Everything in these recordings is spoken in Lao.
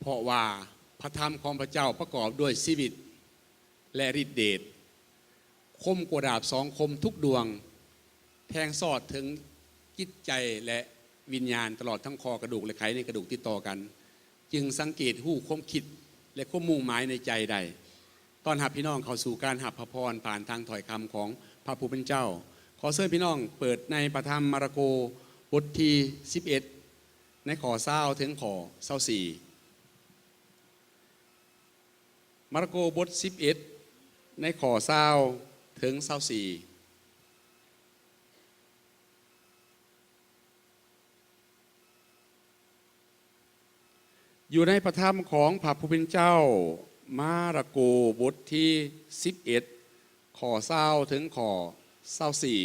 เพราะว่าพระธรรมของพระเจ้าประกอบด้วยชีวิตและฤทธิ์เดช คมกว่าดาบสองคมทุกดวง แทงซอดถึงจิตใจและวิญญาณ ตลอดทั้งข้อกระดูกและไขในกระดูกติดต่อกัน จึงสังเกตฮู้ความคิดและความมุ่งหมายในใจได้ ต้อนรับพี่น้องเข้าสู่การรับพระพรผ่านทางถ้อยคำของพระผู้เป็นเจ้า ขอเชิญพี่น้องเปิดในพระธรรมมาระโกบทที่สิบเอ็ด ในข้อซาวถึงข้อซาวสี่ มาระโกบทสิบเอ็ด ในข้อซาวถึงซาวสี่ อยู่ในพระธรรมของพระผู้เป็นเจ้า มาระโกบทที่สิบเอ็ด ข้อซาวถึงข้อซาวสี่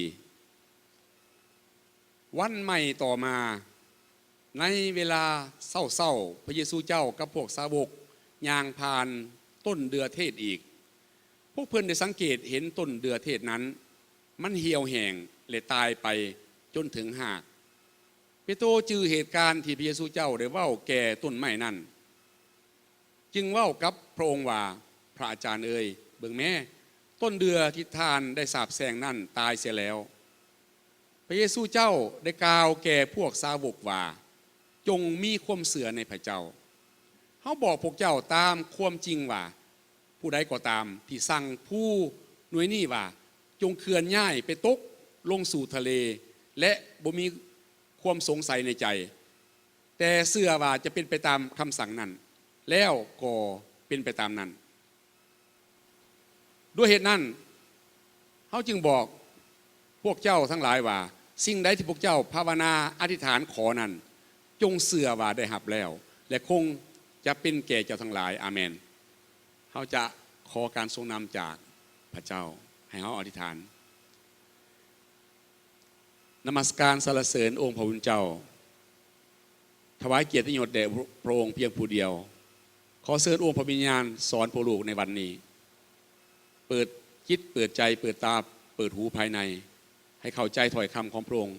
วันใหม่ต่อมา ในเวลาเช้าๆ พระเยซูเจ้ากับพวกสาวกย่างผ่านต้นเดือเทศอีก พวกเพิ่นได้สังเกตเห็นต้นเดือเทศนั้น มันเหี่ยวแห้งและตายไปจนถึงฮาก เปโตรจื่อเหตุการณ์ที่พระเยซูเจ้าได้เว้าแก่ต้นไม้นั้น จึงเว้ากับพระองค์ว่า พระอาจารย์เอย เบิ่งแม้ ต้นเดือที่ท่านได้สาปแช่งนั้นตายเสียแล้ว พระเยซูเจ้าได้กล่าวแก่พวกสาวกว่า จงมีความเชื่อในพระเจ้า เฮาบอกพวกเจ้าตามความจริงว่า ผู้ใดก็ตามที่สั่งภูหน่วยนี้ว่า จงเคลื่อนย้ายไปตกลงสู่ทะเล และบ่มีความสงสัยในใจ แต่เชื่อว่าจะเป็นไปตามคำสั่งนั้น แล้วก็เป็นไปตามนั้น ด้วยเหตุนั้น เฮาจึงบอกพวกเจ้าทั้งหลายว่า สิ่งใดที่พวกเจ้าภาวนาอธิษฐานขอนั้น จงเชื่อว่าได้รับแล้ว และคงจะเป็นแก่เจ้าทั้งหลาย อาเมน เฮาจะขอการทรงนำจากพระเจ้า ให้เฮาอธิษฐาน นมัสการสรรเสริญองค์พระผู้เป็นเจ้า ถวายเกียรติยศแด่พระองค์เพียงผู้เดียว ขอเชิญองค์พระวิญญาณสอนพวกลูกในวันนี้ เปิดจิต เปิดใจ เปิดตา เปิดหูภายใน ให้เข้าใจถ้อยคำของพระองค์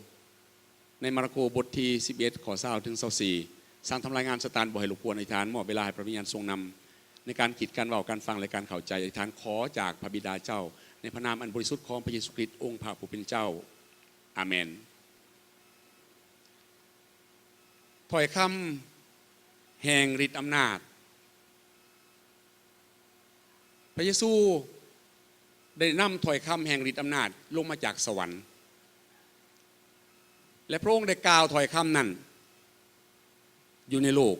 ในมาระโกบทที่สิบเอ็ด ข้อซาวถึงซาวสี่ สั่งทำลายงานซาตาน บ่ให้รบกวนอธิษฐาน มอบเวลาให้พระวิญญาณทรงนำ ในการคิด การเว้า การฟัง และการเข้าใจ อธิษฐานขอจากพระบิดาเจ้า ในพระนามอันบริสุทธิ์ของพระเยซูคริสต์ องค์พระผู้เป็นเจ้า อาเมน ถ้อยคำแห่งฤทธิ์อำนาจ พระเยซูได้นำถ้อยคำแห่งฤทธิ์อำนาจลงมาจากสวรรค์ และพระองค์ได้กล่าวถ้อยคำนั้นอยู่ในโลก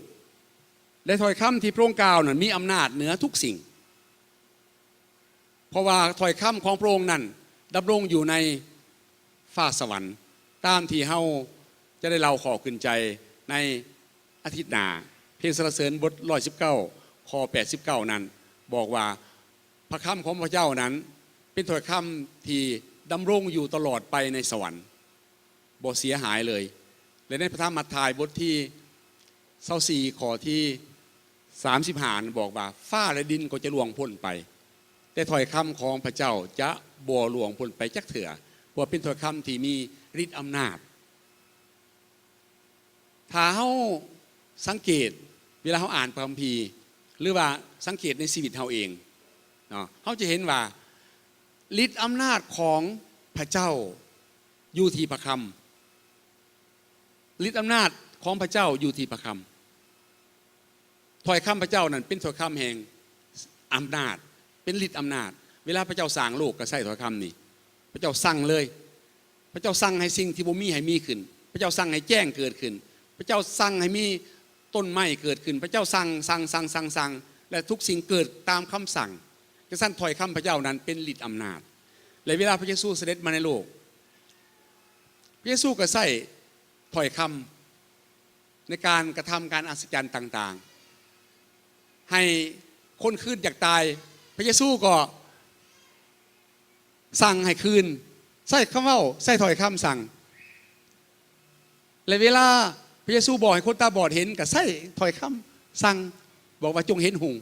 และถ้อยคำที่พระองค์กล่าวนั้นมีอำนาจเหนือทุกสิ่ง เพราะว่าถ้อยคำของพระองค์นั้นดำรงอยู่ในฟ้าสวรรค์ ตามที่เฮาจะได้เล่าข้อขึ้นใจในอาทิตย์หน้า เพลงสรรเสริญบทร้อยสิบเก้า ข้อแปดสิบเก้า นั้น บอกว่าพระคำของพระเจ้านั้นเป็นถ้อยคำที่ดำรงอยู่ตลอดไปในสวรรค์ บ่เสียหายเลย และในพระธรรมมัทธิวบทที่ซาวสี่ ข้อที่สามสิบห้า นั้นบอกว่า ฟ้าและดินก็จะล่วงพ้นไป แต่ถ้อยคำของพระเจ้าจะบ่ล่วงพ้นไปจักเทื่อ เพราะว่าเป็นถ้อยคำที่มีฤทธิ์อำนาจ ถ้าเฮาสังเกตเวลาเฮาอ่านพระคัมภีร์ หรือว่าสังเกตในชีวิตเฮาเองเนาะ เฮาจะเห็นว่าฤทธิ์อำนาจของพระเจ้าอยู่ที่พระคำ ฤทธิ์อำนาจของพระเจ้าอยู่ที่พระคำ ถ้อยคำพระเจ้านั้นเป็นถ้อยคำแห่งอำนาจ เป็นฤทธิ์อำนาจ เวลาพระเจ้าสร้างโลกก็ใช้ถ้อยคำนี้ พระเจ้าสั่งเลย พระเจ้าสั่งให้สิ่งที่บ่มีให้มีขึ้น พระเจ้าสั่งให้แจ้งเกิดขึ้น พระเจ้าสั่งให้มีต้นไม้เกิดขึ้น พระเจ้าสั่ง สั่ง สั่ง สั่ง สั่ง และทุกสิ่งเกิดตามคำสั่ง จังซั่นถ้อยคำพระเจ้านั้นเป็นฤทธิ์อำนาจ และเวลาพระเยซูเสด็จมาในโลก พระเยซูก็ใช้ถ้อยคำในการกระทำการอัศจรรย์ต่างๆ ให้คนคืนจากตาย พระเยซูก็สั่งให้คืน ใช้คำเว้า ใช้ถ้อยคำสั่ง และเวลาพระเยซูบอกให้คนตาบอดเห็น ก็ใช้ถ้อยคำสั่ง บอกว่าจงเห็นหุง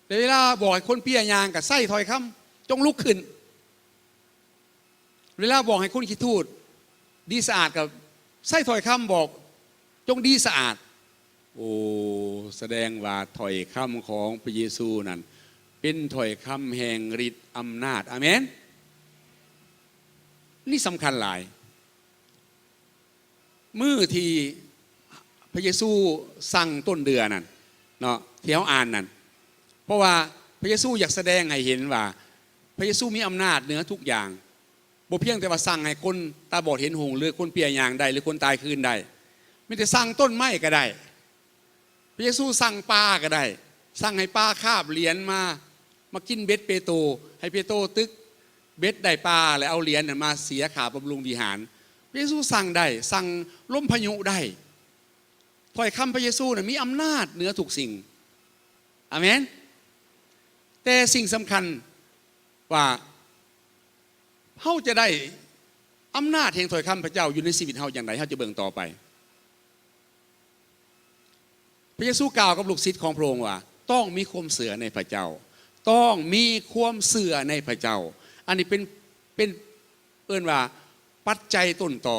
แต่เวลาบอกให้คนเปียย่าง ก็ใช้ถ้อยคำ จงลุกขึ้น เวลาบอกให้คนขี้ทูดดีสะอาด ก็ใช้ถ้อยคำบอก จงดีสะอาด ໂອ້ ສະແດງວ່າຖ້ອຍຄຳຂອງພະເຢຊູນັ້ນ ເປັນຖ້ອຍຄຳແຫ່ງລິດອຳນາດ. ອາເມນ. ນີ້ສຳຄັນຫຼາຍ. ມື້ທີ່ພະເຢຊູສັ່ງຕົ້ນເດືອນັ້ນເນາະ ທີ່ເຮົາອ່ານນັ້ນ ເພາະວ່າພະເຢຊູຢາກສະແດງໃຫ້ເຫັນວ່າ ພະເຢຊູມີອຳນາດເໜືອທຸກຢ່າງ. ບໍ່ພຽງແຕ່ວ່າສັ່ງໃຫ້ຄົນຕາບອດເຫັນຫົງ ຫຼື ຄົນເປຍຍ່າງໄດ້ ຫຼື ຄົນຕາຍຄືນໄດ້, ມີແຕ່ສັ່ງຕົ້ນໄມ້ກໍໄດ້. ພະເຢຊູສັ່ງປາກໍໄດ້, ສັ່ງໃຫ້ປາຄາບຫຼຽນມາ ມາກິນເບັດເປໂຕ, ໃຫ້ເປໂຕຕຶກເບັດໄດ້ປາ ແລ້ວເອົາຫຼຽນນັ້ນມາເສຍຄ່າບຳລຸງວິຫານ. ພະເຢຊູສັ່ງໄດ້, ສັ່ງລົມພາຍຸໄດ້. ຖ້ອຍຄຳພະເຢຊູນັ້ນມີອຳນາດເໜືອທຸກສິ່ງ. ອາເມນ. ແຕ່ສິ່ງສຳຄັນວ່າ ເຮົາຈະໄດ້ອຳນາດແຫ່ງຖ້ອຍຄຳພະເຈົ້າຢູ່ໃນຊີວິດເຮົາຢ່າງໃດ, ເຮົາຈະເບິ່ງຕໍ່ໄປ. ພະເຢຊູກ່າວກັບລູກສິດຂອງພະອົງວ່າ ຕ້ອງມີຄວາມເຊື່ອໃນພະເຈົ້າ, ຕ້ອງມີຄວາມເຊື່ອໃນພະເຈົ້າ. ອັນນີ້ເປັນ ເປັນ ເອີ້ນວ່າປັດໄຈຕົ້ນຕໍ.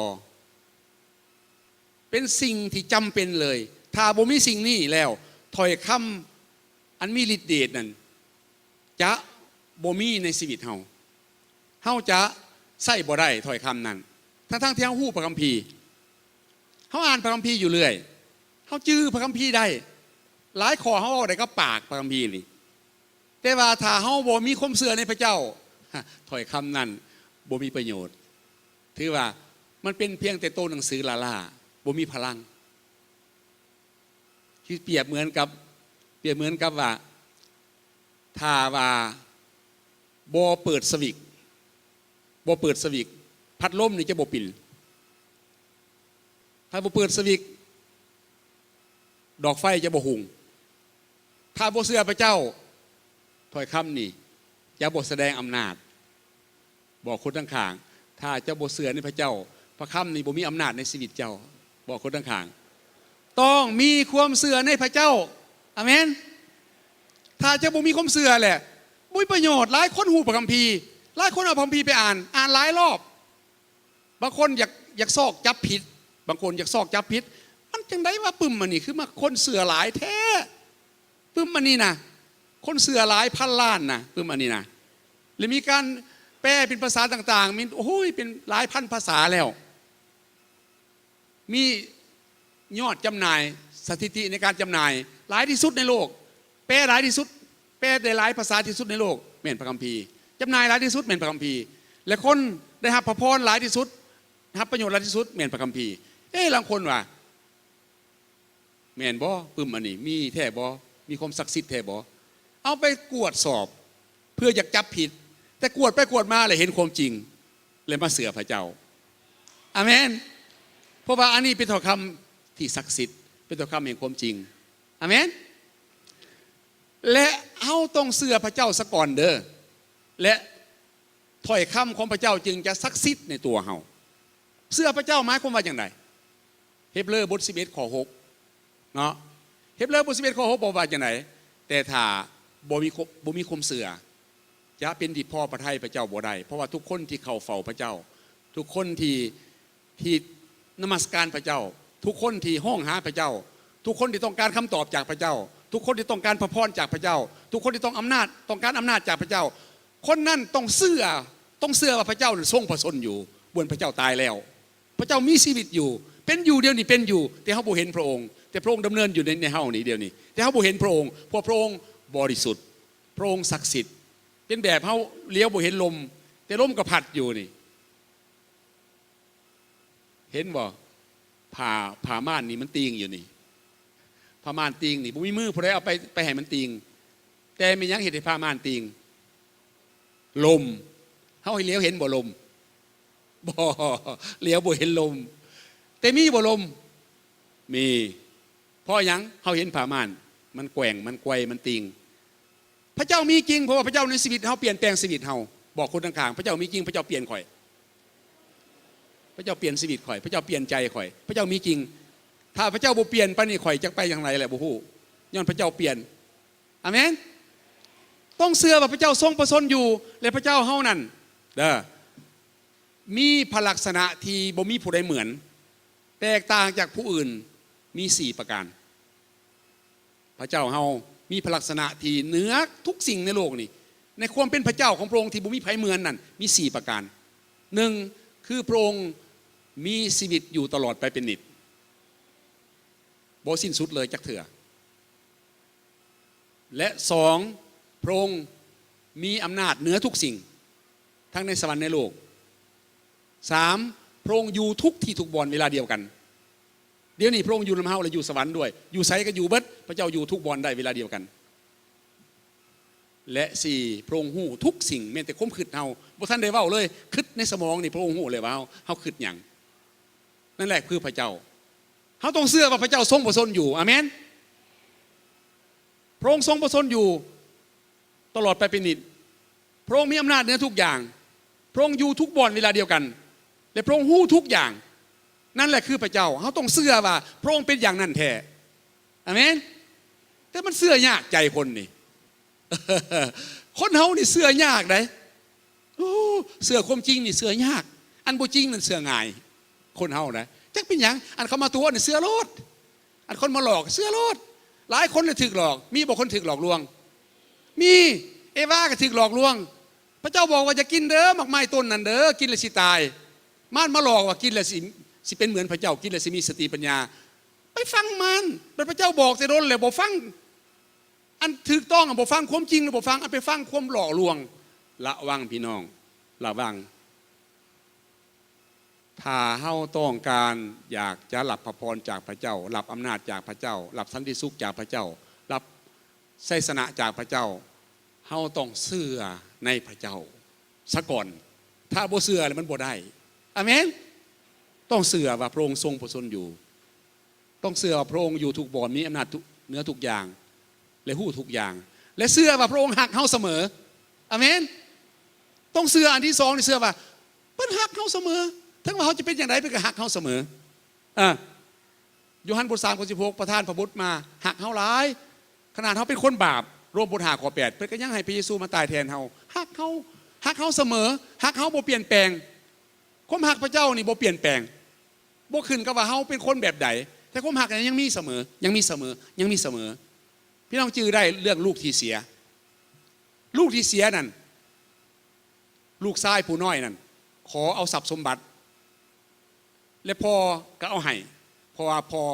ເປັນສິ່ງທີ່ຈຳເປັນເລີຍ. ຖ້າບໍ່ມີສິ່ງນີ້ແລ້ວ, ຖ້ອຍຄຳອັນມີລິດເດດນັ້ນ ຈະບໍ່ມີໃນຊີວິດເຮົາ. ເຮົາຈະໃຊ້ບໍ່ໄດ້ຖ້ອຍຄຳນັ້ນ ທັງໆທີ່ເຮົາຮູ້ພະຄຳພີ, ເຮົາອ່ານພະຄຳພີຢູ່ເລື້ອຍ, ເຮົາຈື່ພະຄຳພີໄດ້, ຫຼາຍຂໍ້ເຮົາເວົ້າໄດ້ກັບປາກພະຄຳພີນີ້. ແຕ່ວ່າຖ້າເຮົາບໍ່ມີຄວາມເຊື່ອໃນພະເຈົ້າ, ຖ້ອຍຄຳນັ້ນບໍ່ມີປະໂຫຍດ. ຖືວ່າມັນເປັນພຽງແຕ່ໂຕໜັງສືລ້າໆ, ບໍ່ມີພະລັງ. ຄືປຽບເໝືອນກັບ ປຽບເໝືອນກັບວ່າ ຖ້າວ່າບໍ່ເປີດສະວິດ, ບໍ່ເປີດສະວິດ, ພັດລົມນີ້ຈະບໍ່ປິ່ນ. ຖ້າບໍ່ເປີດສະວິດ, ດອກໄຟຈະບໍ່ຮຸ່ງ. ຖ້າບໍ່ເຊື່ອພະເຈົ້າ, ຖ້ອຍຄຳນີ້ຈະບໍ່ສະແດງອຳນາດ. ບອກຄົນຂ້າງໆ, ຖ້າເຈົ້າບໍ່ເຊື່ອໃນພະເຈົ້າ, ພະຄຳນີ້ບໍ່ມີອຳນາດໃນຊີວິດເຈົ້າ. ບອກຄົນຂ້າງໆ, ຕ້ອງມີຄວາມເຊື່ອໃນພະເຈົ້າ. ອາເມນ. ຖ້າເຈົ້າບໍ່ມີຄວາມເຊື່ອແຫຼະ, ບໍ່ມີປະໂຫຍດ. ຫຼາຍຄົນຮູ້ພະຄຳພີ, ຫຼາຍຄົນເອົາພະຄຳພີໄປອ່ານ, ອ່ານຫຼາຍລອບ. ບາງຄົນຢາກ ຢາກຊອກຈັບຜິດ, ບາງຄົນຢາກຊອກຈັບຜິດ. ມັນຈັ່ງໃດວະ ປຶ້ມອັນນີ້ ຄືມາຄົນເຊື່ອຫຼາຍແທ້? ປຶ້ມອັນນີ້ນະ ຄົນເຊື່ອຫຼາຍພັນລ້ານນະ ປຶ້ມອັນນີ້ນະ. ແລະມີການແປເປັນພາສາຕ່າງໆ ມີ ໂອ້ຍ ເປັນຫຼາຍພັນພາສາແລ້ວ. ມີຍອດຈຳໜ່າຍ, ສະຖິຕິໃນການຈຳໜ່າຍຫຼາຍທີ່ສຸດໃນໂລກ, ແປຫຼາຍທີ່ສຸດ, ແປໄດ້ຫຼາຍພາສາທີ່ສຸດໃນໂລກ ແມ່ນພະຄຳພີ. ຈຳໜ່າຍຫຼາຍທີ່ສຸດແມ່ນພະຄຳພີ. ແລະຄົນໄດ້ຮັບພະພອນຫຼາຍທີ່ສຸດ, ຮັບປະໂຫຍດຫຼາຍທີ່ສຸດແມ່ນພະຄຳພີ. ເອ, ລາງຄົນວ່າ ແມ່ນບໍ່? ປຶ້ມອັນນີ້ມີແທ້ບໍ່? ມີຄວາມສັກສິດແທ້ບໍ່? ເອົາໄປກວດສອບ ເພື່ອຢາກຈັບຜິດ, ແຕ່ກວດໄປກວດມາແລ້ວເຫັນຄວາມຈິງ ແລ້ວມາເຊື່ອພະເຈົ້າ. ອາເມນ. ເພາະວ່າອັນນີ້ເປັນຖ້ອຍຄຳທີ່ສັກສິດ, ເປັນຖ້ອຍຄຳແຫ່ງຄວາມຈິງ. ອາເມນ. ແລະເຮົາຕ້ອງເຊື່ອພະເຈົ້າສະກ່ອນເດີ້ ແລະ ຖ້ອຍຄຳຂອງພະເຈົ້າຈຶ່ງຈະສັກສິດໃນຕົວເຮົາ. ເຊື່ອພະເຈົ້າໝາຍຄວາມວ່າຈັ່ງໃດ? ເຮັບເລີບົດສິບເອັດ ຂໍ້ຫົກ ເນາະ, ເຮັບເລີບົດສິບເອັດ ຂໍ້ຫົກ ບອກວ່າຈັ່ງໃດ? ແຕ່ຖ້າບໍ່ມີຄວາມ ບໍ່ມີຄວາມເຊື່ອ ຈະເປັນທີ່ພໍພະໄທພະເຈົ້າບໍ່ໄດ້, ເພາະວ່າທຸກຄົນທີ່ເຂົ້າເຝົ້າພະເຈົ້າ, ທຸກຄົນທີ່ ທີ່ນະມັດສະການພະເຈົ້າ, ທຸກຄົນທີ່ຮ້ອງຫາພະເຈົ້າ, ທຸກຄົນທີ່ຕ້ອງການຄຳຕອບຈາກພະເຈົ້າ, ທຸກຄົນທີ່ຕ້ອງການພະພອນຈາກພະເຈົ້າ, ທຸກຄົນທີ່ຕ້ອງອຳນາດ, ຕ້ອງການອຳນາດຈາກພະເຈົ້າ, ຄົນນັ້ນຕ້ອງເຊື່ອ, ຕ້ອງເຊື່ອວ່າພະເຈົ້ານັ້ນຊົງພະຊົນຢູ່, ບໍ່ແມ່ນພະເຈົ້າຕາຍແລ້ວ. ພະເຈົ້າມີຊີວິດຢູ່, ເປັນຢູ່, ດຽວນີ້ເປັນຢູ່, ແຕ່ເຮົາບໍ່ເຫັນພະອົງ, ແຕ່ພະອົງດຳເນີນຢູ່ໃນ, ໃນເຮົານີ້ດຽວນີ້, ແຕ່ເຮົາບໍ່ເຫັນພະອົງ, ເພາະພະອົງບໍລິສຸດ, ພະອົງສັກສິດ, ເປັນແບບເຮົາຫຼຽວບໍ່ເຫັນລົມ, ແຕ່ລົມກໍພັດຢູ່ນີ້. ເຫັນບໍ່? ຜ້າ, ຜ້າມ່ານນີ້ມັນຕີງຢູ່ນີ້. ຜ້າມ່ານຕີງນີ້, ບໍ່ມີມືຜູ້ໃດເອົາໄປ, ໄປໃຫ້ມັນຕີງ. ແຕ່ແມ່ນຫຍັງເຮັດໃຫ້ຜ້າມ່ານຕີງ? ລົມ. ເຮົາໃຫ້ຫຼຽວເຫັນບໍ່ລົມ? ບໍ່, ຫຼຽວບໍ່ເຫັນລົມ. ແຕ່ມີບໍ່ລົມ? ມີ. ເພາະຫຍັງ? ເຮົາເຫັນຜ້າມ່ານ, ມັນແກວ່ງ, ມັນໄກວ, ມັນຕີງ. ພະເຈົ້າມີຈິງ, ເພາະວ່າພະເຈົ້າໃນຊີວິດເຮົາ, ປ່ຽນແປງຊີວິດເຮົາ. ບອກຄົນຂ້າງໆ, ພະເຈົ້າມີຈິງ, ພະເຈົ້າປ່ຽນຂ້ອຍ. ພະເຈົ້າປ່ຽນຊີວິດຂ້ອຍ, ພະເຈົ້າປ່ຽນໃຈຂ້ອຍ, ພະເຈົ້າມີຈິງ. ຖ້າພະເຈົ້າບໍ່ປ່ຽນປານນີ້, ຂ້ອຍຈັກໄປທາງໃດແລ້ວ, ບໍ່ຮູ້. ຍ້ອນພະເຈົ້າປ່ຽນ. ອາເມນ. ຕ້ອງເຊື່ອວ່າພະເຈົ້າຊົງພະຊົນຢູ່, ແລະ ພະເຈົ້າເຮົານັ້ນ, ເດີ້, ມີພະລັກສະນະທີ່ບໍ່ມີຜູ້ໃດເໝືອນ, ແຕກຕ່າງຈາກຜູ້ອື່ນ, ມີສີ່ປະການ. ພະເຈົ້າເຮົາມີພະລັກສະນະທີ່ເໜືອທຸກສິ່ງໃນໂລກນີ້. ໃນຄວາມເປັນພະເຈົ້າຂອງພະອົງທີ່ບໍ່ມີໃຜເໝືອນນັ້ນ ມີສີ່ປະການ. ໜຶ່ງ ຄືພະອົງມີຊີວິດຢູ່ຕະຫຼອດໄປເປັນນິດ ບໍ່ສິ້ນສຸດເລີຍຈັກເທື່ອ. ແລະ ສອງ ພະອົງມີອຳນາດເໜືອທຸກສິ່ງ ທັງໃນສະຫວັນໃນໂລກ. ສາມ ພະອົງຢູ່ທຸກທີ່ທຸກບ່ອນເວລາດຽວກັນ. ດຽວນີ້ພະອົງຢູ່ນຳເຮົາ ແລະ ຢູ່ສະຫວັນດ້ວຍ. ຢູ່ໃສກໍຢູ່ເບິດ. ພະເຈົ້າຢູ່ທຸກບ່ອນໄດ້ເວລາດຽວກັນ. ແລະ ສີ່ ພະອົງຮູ້ທຸກສິ່ງ ແມ່ນແຕ່ຄວາມຄິດເຮົາ ບໍ່ທັນໄດ້ເວົ້າເລີຍ. ຄິດໃນສະໝອງນີ້ ພະອົງຮູ້ເລີຍວ່າເຮົາ ເຮົາຄິດຫຍັງ. ນັ້ນແຫຼະຄືພະເຈົ້າ. ເຮົາຕ້ອງເຊື່ອວ່າພະເຈົ້າຊົງພະຊົນຢູ່. ອາເມນ. ພະອົງຊົງພະຊົນຢູ່ຕະຫຼອດໄປເປັນນິດ. ພະອົງມີອຳນາດເໜືອທຸກຢ່າງ. ພະອົງຢູ່ທຸກບ່ອນເວລາດຽວກັນ ແລະ ພະອົງຮູ້ທຸກຢ່າງ. ນັ້ນແຫຼະຄືພະເຈົ້າ. ເຮົາຕ້ອງເຊື່ອວ່າພະອົງເປັນຢ່າງນັ້ນແທ້. ອາເມນ. ແຕ່ມັນເຊື່ອຍາກໃຈຄົນນີ້. ຄົນເຮົານີ້ເຊື່ອຍາກໃດ໋. ໂອ້ ເຊື່ອຄວາມຈິງນີ້ເຊື່ອຍາກ. ອັນບໍ່ຈິງນັ້ນເຊື່ອງ່າຍ. ຄົນເຮົານະ ຈັກເປັນຫຍັງ ອັນເຂົາມາຕົວະນີ້ເຊື່ອໂລດ. ອັນຄົນມາຫຼອກເຊື່ອໂລດ. ຫຼາຍຄົນລະຖືກຫຼອກ. ມີບໍ່ຄົນຖືກຫຼອກລວງ? ມີ. ເອວາກໍຖືກຫຼອກລວງ. ພະເຈົ້າບອກວ່າ ຢ່າກິນເດີ ໝາກໄມ້ຕົ້ນນັ້ນເດີ ກິນແລ້ວຊິຕາຍ. ມານມາຫຼອກວ່າກິນແລ້ວຊິ ຊິເປັນເໝືອນພະເຈົ້າ ກິນແລ້ວຊິມີສະຕິປັນຍາ. ໄປຟັງມານ. ບັດພະເຈົ້າບອກແຕ່ດົນແລ້ວບໍ່ຟັງ. ອັນຖືກຕ້ອງບໍ່ຟັງ ຄວາມຈິງບໍ່ຟັງ ອັນໄປຟັງຄວາມຫຼອກລວງ. ລະວັງພີ່ນ້ອງ ລະວັງ. ຖ້າເຮົາຕ້ອງການຢາກຈະຮັບພະພອນຈາກພະເຈົ້າ, ຮັບອຳນາດຈາກພະເຈົ້າ, ຮັບສັນຕິສຸກຈາກພະເຈົ້າ, ຮັບໄຊຊະນະຈາກພະເຈົ້າ, ເຮົາຕ້ອງເຊື່ອໃນພະເຈົ້າສາກ່ອນ. ຖ້າບໍ່ເຊື່ອແລ້ວມັນບໍ່ໄດ້. ອາເມນ. ຕ້ອງເຊື່ອວ່າພະອົງຊົງພະຊົນຢູ່. ຕ້ອງເຊື່ອວ່າພະອົງຢູ່ທຸກບ່ອນ, ມີອຳນາດທຸກ ເໜືອທຸກຢ່າງ ແລະ ຮູ້ທຸກຢ່າງ ແລະ ເຊື່ອວ່າພະອົງຮັກເຮົາສະເໝີ. ອາເມນ. ຕ້ອງເຊື່ອ. ອັນທີສອງນີ້ເຊື່ອວ່າເພິ່ນຮັກເຮົາສະເໝີ. ເຖິງວ່າເຮົາຈະເປັນຈັ່ງໃດ ເພິ່ນກໍຮັກເຮົາສະເໝີ. ອາ ໂຍຮັນບົດສາມ ຂໍ້ສິບຫົກ ປະທານພະບຸດມາຮັກເຮົາຫຼາຍ. ຂະໜາດເຮົາເປັນຄົນບາບ, ໂຣມບົດຫ້າ ຂໍ້ແປດ ເພິ່ນກໍຍັງໃຫ້ພະເຢຊູມາຕາຍແທນເຮົາ. ຮັກເຮົາ, ຮັກເຮົາສະເໝີ, ຮັກເຮົາບໍ່ປ່ຽນແປງ. ຄວາມຮັກພະເຈົ້ານີ້ບໍ່ປ່ຽນແປງ. ບໍ່ຂຶ້ນກັບວ່າເຮົາເປັນຄົນແບບໃດ, ແຕ່ຄວາມຮັກນັ້ນຍັງມີສະເໝີ, ຍັງມີສະເໝີ, ຍັງມີສະເໝີ. ພີ່ນ້ອງຈື່ໄດ້ເລື່ອງລູກທີ່ເສຍ? ລູກທີ່ເສຍນັ້ນ, ລູກຊາຍຜູ້ນ້ອຍນັ້ນ ຂໍເອົາຊັບສົມບັດ ແລະ ພໍ່ກໍເອົາໃຫ້, ເພາະວ່າພໍ່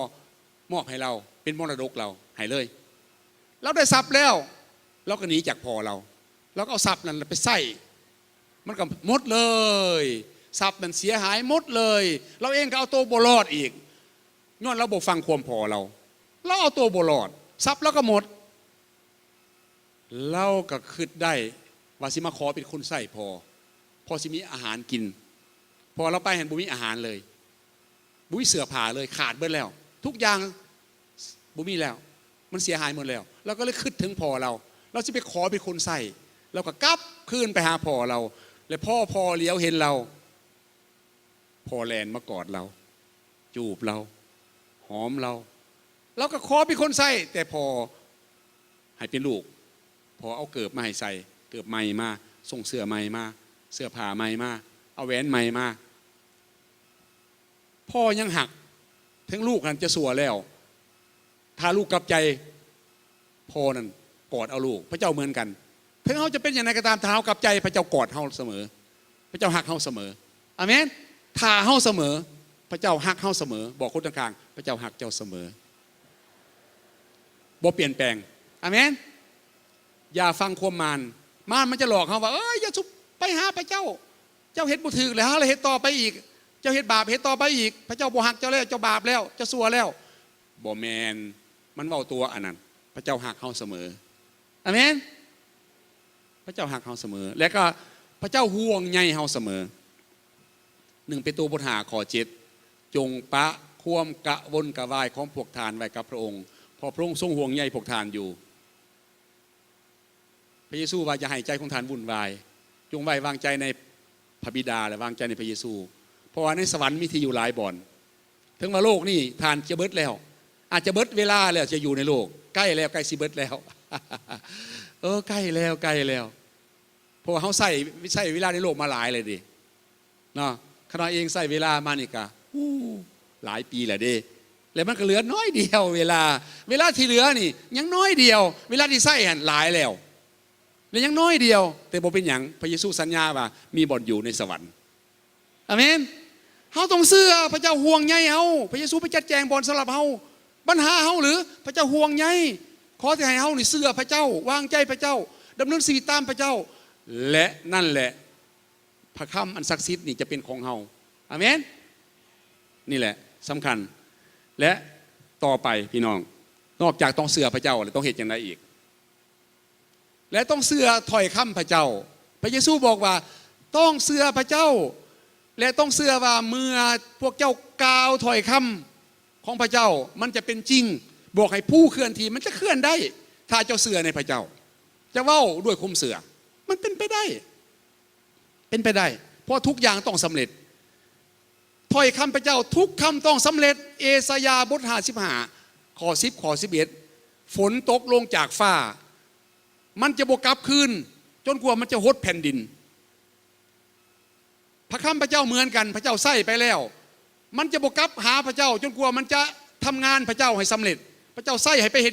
ມອບໃຫ້ລາວເປັນມໍລະດົກ, ລາວໃຫ້ເລີຍ. ລາວໄດ້ຊັບແລ້ວ, ລາວກໍໜີຈາກພໍ່ລາວ, ລາວກໍເອົາຊັບນັ້ນໄປໃຊ້ ມັນກໍໝົດເລີຍ. ຊັບນັ້ນເສຍຫາຍໝົດເລີຍ. ລາວເອງກໍເອົາໂຕບໍ່ລອດອີກ, ຍ້ອນລາວບໍ່ຟັງຄວາມພໍ່ລາວ. ລາວເອົາໂຕບໍ່ລອດ, ຊັບລາວກໍໝົດ. ລາວກໍຄິດໄດ້ວ່າຊິມາຂໍເປັນຄົນໃຊ້ພໍ່, ພໍຊິມີອາຫານກິນ. ເພາະວ່າລາວໄປຫັ້ນບໍ່ມີອາຫານເລີຍ, ບໍ່ມີເສື້ອຜ້າເລີຍ, ຂາດເບິດແລ້ວ. ທຸກຢ່າງບໍ່ມີແລ້ວ, ມັນເສຍຫາຍໝົດແລ້ວ. ລາວກໍເລີຍຄິດເຖິງພໍ່ລາວ, ລາວຊິໄປຂໍເປັນຄົນໃຊ້. ລາວກໍກັບຄືນໄປຫາພໍ່ລາວ, ແລະ ພໍພໍ່ຫຼຽວເຫັນລາວ, ພໍ່ແລ່ນມາກອດລາວ, ຈູບລາວ, ຫອມລາວ. ລາວກໍຂໍເປັນຄົນໃຊ້, ແຕ່ພໍ່ໃຫ້ເປັນລູກ. ພໍ່ເອົາເກີບມາໃຫ້ໃສ່, ເກີບໃໝ່ມາ, ສົ່ງເສື້ອໃໝ່ມາ, ເສື້ອຜ້າໃໝ່ມາ, ເອົາແຫວນໃໝ່ມາ. ພໍ່ຍັງຮັກ, ເຖິງລູກນັ້ນຈະຊົ່ວແລ້ວ, ຖ້າລູກກັບໃຈ, ພໍ່ນັ້ນກອດເອົາລູກ. ພະເຈົ້າເໝືອນກັນ. ເຖິງເຮົາຈະເປັນຢ່າງໃດກໍຕາມ, ຖ້າເຮົາກັບໃຈ, ພະເຈົ້າກອດເຮົາສະເໝີ. ພະເຈົ້າຮັກເຮົາສະເໝີ. ອາເມນ. ຖ້າເຮົາສະເໝີ, ພະເຈົ້າຮັກເຮົາສະເໝີ. ບອກຄົນຂ້າງໆ, ພະເຈົ້າຮັກເຈົ້າສະເໝີ. ບໍ່ປ່ຽນແປງ. ອາເມນ. ຢ່າຟັງຄວາມມານ. ມານມັນຈະຫຼອກເຮົາວ່າ, ເອີຍ, ຢ່າສຸບ, ໄປຫາພະເຈົ້າ. ເຈົ້າເຮັດບໍ່ຖືກແລ້ວ, ເຮັດຕໍ່ໄປອີກ. ເຈົ້າເຮັດບາບ, ເຮັດຕໍ່ໄປອີກ. ພະເຈົ້າບໍ່ຮັກເຈົ້າແລ້ວ, ເຈົ້າບາບແລ້ວ, ເຈົ້າຊົ່ວແລ້ວ. ບໍ່ແມ່ນ. ມັນເວົ້າຕົວະອັນນັ້ນ. ພະເຈົ້າຮັກເຮົາສະເໝີ. ອາເມນ. ພະເຈົ້າຮັກເຮົາສະເໝີ ແລະ ກໍພະເຈົ້າຫ່ວງໃຍເຮົາສະເໝີ. ໜຶ່ງເປໂຕ ບົດຫ້າ ຂໍ້ເຈັດ ຈົ່ງປະຄວາມກະວົນກະວາຍຂອງພວກທ່ານໄວ້ກັບພະອົງ, ເພາະພະອົງຊົງຫ່ວງໃຍພວກທ່ານຢູ່. ພະເຢຊູວ່າ, ຢ່າໃຫ້ໃຈຂອງທ່ານວຸ່ນວາຍ, ຈົ່ງໄວ້ວາງໃຈໃນພະບິດາ ແລະ ວາງໃຈໃນພະເຢຊູ, ເພາະວ່າໃນສະຫວັນມີທີ່ຢູ່ຫຼາຍບ່ອນ. ເຖິງວ່າໂລກນີ້ທ່ານຈະເບິດແລ້ວ, ອາດຈະເບິດເວລາແລ້ວ ຈະຢູ່ໃນໂລກ, ໃກ້ແລ້ວ, ໃກ້ຊິເບິດແລ້ວ. ເອີ, ໃກ້ແລ້ວ, ໃກ້ແລ້ວ. ເພາະວ່າເຮົາໃຊ້, ໃຊ້ເວລາໃນໂລກມາຫຼາຍແລ້ວເດ້ ເນາະ. ຂ້ານ້ອຍເອງໃຊ້ເວລາມານີ້ກະ, ໂອ້, ຫຼາຍປີແລ້ວເດ້. ແລະມັນກໍເຫຼືອໜ້ອຍດຽວເວລາ, ເວລາທີ່ເຫຼືອນີ້ຍັງໜ້ອຍດຽວ, ເວລາທີ່ໃຊ້ຫັ້ນຫຼາຍແລ້ວ ແລະຍັງໜ້ອຍດຽວ. ແຕ່ບໍ່ເປັນຫຍັງ, ພະເຢຊູສັນຍາວ່າມີບ່ອນຢູ່ໃນສະຫວັນ. ອາເມນ. ເຮົາຕ້ອງເຊື່ອພະເຈົ້າຫ່ວງໃຍເຮົາ. ພະເຢຊູໄປຈັດແຈງບ່ອນສຳລັບເຮົາ. ບັນຫາເຮົາຫຼື ພະເຈົ້າຫ່ວງໃຍ. ຂໍແຕ່ໃຫ້ເຮົານີ້ເຊື່ອພະເຈົ້າ, ວາງໃຈພະເຈົ້າ, ດຳເນີນຊີວິດຕາມພະເຈົ້າ, ແລະນັ້ນແຫຼະ ພະຄຳອັນສັກສິດນີ້ຈະເປັນຂອງເຮົາ. ອາເມນ. ນີ້ແຫຼະສຳຄັນ. ແລະຕໍ່ໄປພີ່ນ້ອງ, ນອກຈາກຕ້ອງເຊື່ອພະເຈົ້າແລ້ວ ຕ້ອງເຮັດຫຍັງໃດອີກ? ແລະຕ້ອງເຊື່ອຖ້ອຍຄຳພະເຈົ້າ. ພະເຢຊູບອກວ່າຕ້ອງເຊື່ອພະເຈົ້າ ແລະຕ້ອງເຊື່ອວ່າເມື່ອພວກເຈົ້າກ່າວຖ້ອຍຄຳຂອງພະເຈົ້າ ມັນຈະເປັນຈິງ. ບອກໃຫ້ພູເຄື່ອນທີ່, ມັນຈະເຄື່ອນໄດ້ ຖ້າເຈົ້າເຊື່ອໃນພະເຈົ້າ, ຈະເວົ້າດ້ວຍຄວາມເຊື່ອ. ມັນເປັນໄປໄດ້. ເປັນໄປໄດ້ ເພາະທຸກຢ່າງຕ້ອງສຳເລັດ. ຖ້ອຍຄຳພະເຈົ້າທຸກຄຳຕ້ອງສຳເລັດ. ເອສາຍາບົດຫ້າສິບຫ້າ ຂໍ້ສິບ ຂໍ້ສິບເອັດ ຝົນຕົກລົງຈາກຟ້າ ມັນຈະບໍ່ກັບຄືນຈົນກວ່າມັນຈະຫົດແຜ່ນດິນ. ພະຄຳພະເຈົ້າເໝືອນກັນ, ພະເຈົ້າໃຊ້ໄປແລ້ວ ມັນຈະບໍ່ກັບຫາພະເຈົ້າຈົນກວ່າມັນຈະທຳງານພະເຈົ້າໃຫ້ສຳເລັດ. ພະເຈົ້າໃຊ້ໃຫ້ໄປເຮັດ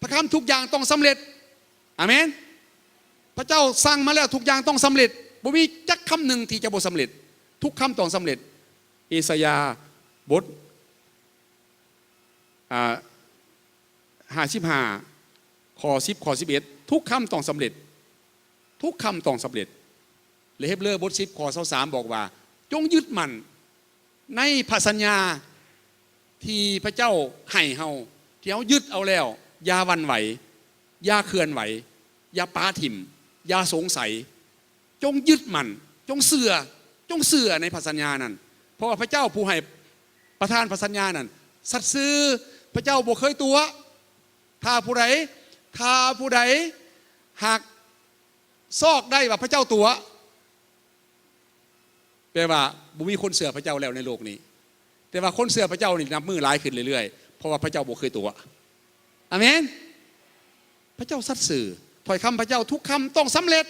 ພະຄຳທຸກຢ່າງຕ້ອງສຳເລັດ. ອາເມນ. ພະເຈົ້າສັ່ງມາແລ້ວ ທຸກຢ່າງຕ້ອງສຳເລັດ. ບໍ່ມີຈັກຄຳໜຶ່ງທີ່ຈະບໍ່ສຳເລັດ. ທຸກຄຳຕ້ອງສຳເລັດ. ເອສາຍາບົດ ອ່າ ຫ້າສິບຫ້າ ຂໍ້ສິບ ຂໍ້ສິບເອັດ ທຸກຄຳຕ້ອງສຳເລັດ. ທຸກຄຳຕ້ອງສຳເລັດ. ແລະ ເຮັບເລີບົດສິບ ຂໍ້ຊາວສາມ ບອກວ່າ ຈົ່ງຍຶດໝັ້ນໃນພະສັນຍາທີ່ພະເຈົ້າໃຫ້ເຮົາ, ທີ່ເຮົາຍຶດເອົາແລ້ວ. ຢ່າຫວັ່ນໄຫວ, ຢ່າເຄື່ອນໄຫວ, ຢ່າປະຖິ້ມ, ຢ່າສົງໄສ. ຈົ່ງຍຶດໝັ້ນ, ຈົ່ງເຊື່ອ, ຈົ່ງເຊື່ອໃນພະສັນຍານັ້ນ. ເພາະວ່າພະເຈົ້າຜູ້ໃຫ້, ປະທານພະສັນຍານັ້ນ ສັດຊື່. ພະເຈົ້າບໍ່ເຄີຍຕົວະ. ຖ້າຜູ້ໃດ, ຖ້າຜູ້ໃດຫາກຊອກໄດ້ວ່າພະເຈົ້າຕົວະ, ແປວ່າບໍ່ມີຄົນເຊື່ອພະເຈົ້າແລ້ວໃນໂລກນີ້. ແຕ່ວ່າຄົນເຊື່ອພະເຈົ້ານີ້ນັບມື້ຫຼາຍຂຶ້ນເລື້ອຍໆ ເພາະວ່າພະເຈົ້າບໍ່ເຄີຍຕົວະ. ອາເມນ. ພະເຈົ້າສັດຊື່. ຖ້ອຍຄຳພະເຈົ້າທຸກຄຳຕ້ອງສຳເລັດ.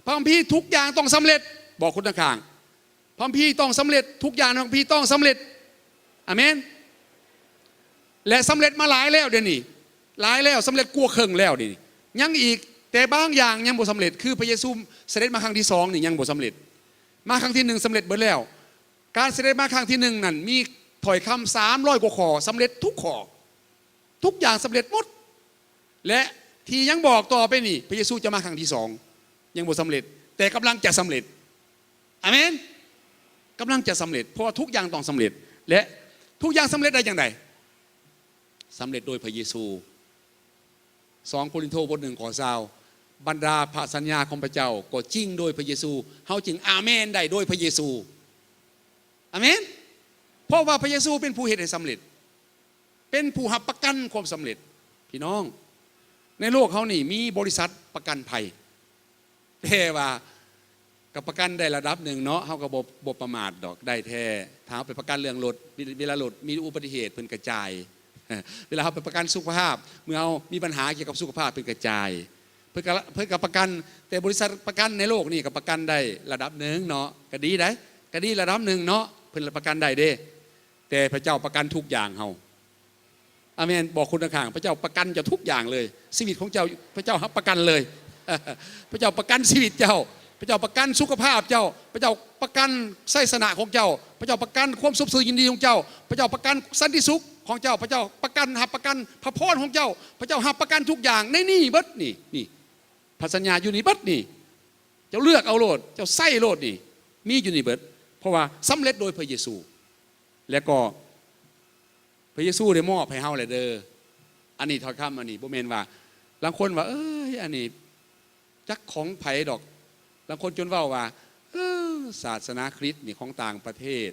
ພະຄຳພີທຸກຢ່າງຕ້ອງສຳເລັດ. ບອກຄົນຂ້າງໆ, ພະຄຳພີຕ້ອງສຳເລັດ. ທຸກຢ່າງໃນພະຄຳພີຕ້ອງສຳເລັດ. ອາເມນ. ແລະ ສຳເລັດມາຫຼາຍແລ້ວດຽວນີ້, ຫຼາຍແລ້ວ, ສຳເລັດກວ່າເຄິ່ງແລ້ວດຽວນີ້. ຍັງອີກ, ແຕ່ບາງຢ່າງຍັງບໍ່ສຳເລັດ. ຄືພະເຢຊູສະເດັດມາຄັ້ງທີສອງນີ້ຍັງບໍ່ສຳເລັດ. ມາຄັ້ງທີໜຶ່ງສຳເລັດເບິດແລ້ວ. ການສະເດັດມາຄັ້ງທີໜຶ່ງນັ້ນ ມີຖ້ອຍຄຳສາມຮ້ອຍກວ່າຂໍ້, ສຳເລັດທຸກຂໍ້. ທຸກຢ່າງສຳເລັດໝົດ. ແລະ ທີ່ຍັງບອກຕໍ່ໄປນີ້, ພະເຢຊູຈະມາຄັ້ງທີສອງ, ຍັງບໍ່ສຳເລັດ, ແຕ່ກຳລັງຈະສຳເລັດ. ອາເມນ. ກຳລັງຈະສຳເລັດ, ເພາະວ່າທຸກຢ່າງຕ້ອງສຳເລັດ. ແລະ ທຸກຢ່າງສຳເລັດໄດ້ຈັ່ງໃດ? ສຳເລັດໂດຍພະເຢຊູ. ສອງໂກລິນໂທ ບົດໜຶ່ງ ຂໍ້ຊາວ, ບັນດາພະສັນຍາຂອງພະເຈົ້າກໍຈິງໂດຍພະເຢຊູ, ເຮົາຈຶ່ງອາເມນໄດ້ໂດຍພະເຢຊູ. ອາເມນ. ເພາະວ່າພະເຢຊູເປັນຜູ້ເຮັດໃຫ້ສຳເລັດ, ເປັນຜູ້ຮັບປະກັນຄວາມສຳເລັດ. ພີ່ນ້ອງ, ໃນໂລກເຮົານີ້ມີບໍລິສັດປະກັນໄພ, ແຕ່ວ່າກໍປະກັນໄດ້ລະດັບໜຶ່ງເນາະ, ເຮົາກໍບໍ່, ບໍ່ປະໝາດດອກ, ໄດ້ແທ້. ຖ້າເຮົາໄປປະກັນເລື່ອງລົດ, ເວລາລົດມີອຸບັດຕິເຫດ ເພິ່ນກະຈ່າຍ. ເວລາເຮົາໄປປະກັນສຸຂະພາບ, ເມື່ອເຮົາມີບັນຫາກ່ຽວກັບສຸຂະພາບ ເພິ່ນກະຈ່າຍ. ເພິ່ນກະ, ເພິ່ນກະປະກັນ, ແຕ່ບໍລິສັດປະກັນໃນໂລກນີ້ກໍປະກັນໄດ້ລະດັບໜຶ່ງເນາະ, ກະດີໃດ໋, ກະດີລະດັບໜຶ່ງເນາະ, ເພິ່ນລະປະກັນໄດ້ເດ້. ແຕ່ພະເຈົ້າປະກັນທຸກຢ່າງເຮົາ. ອາເມນ. ບອກຄົນຂ້າງໆ, ພະເຈົ້າປະກັນເຈົ້າທຸກຢ່າງເລີຍ. ຊີວິດຂອງເຈົ້າ, ພະເຈົ້າຮັບປະກັນເລີຍ. ພະເຈົ້າປະກັນຊີວິດເຈົ້າ, ພະເຈົ້າປະກັນສຸຂະພາບເຈົ້າ, ພະເຈົ້າປະກັນໄຊຊະນະຂອງເຈົ້າ, ພະເຈົ້າປະກັນຄວາມສົບຊື່ຍິນດີຂອງເຈົ້າ, ພະເຈົ້າປະກັນສັນຕິສຸກຂອງເຈົ້າ, ພະເຈົ້າປະກັນ, ຮັບປະກັນພະພອນຂອງເຈົ້າ, ພະເຈົ້າຮັບປະກັນທຸກຢ່າງໃນນີ້ເບິດນີ້, ນີ້ ພະສັນຍາຢູ່ນີ້ເບິດນີ້. ເຈົ້າເລືອກເອົາໂລດ, ເຈົ້າໃຊ້ໂລດນີ້, ມີຢູ່ນີ້ເບິດ, ເພາະວ່າສຳເລັດໂດຍພະເຢຊູ. ແລະກໍພະເຢຊູໄດ້ມອບໃຫ້ເຮົາແລ້ວເດີ. ອັນນີ້ຖ້ອຍຄຳອັນນີ້ ບໍ່ແມ່ນວ່າ ລາງຄົນວ່າ, ເອີຍ ອັນນີ້ຈັກຂອງໃຜດອກ. ລາງຄົນຈົນເວົ້າວ່າ, ເອີ, ສາສະໜາຄຣິດນີ້ຂອງຕ່າງປະເທດ.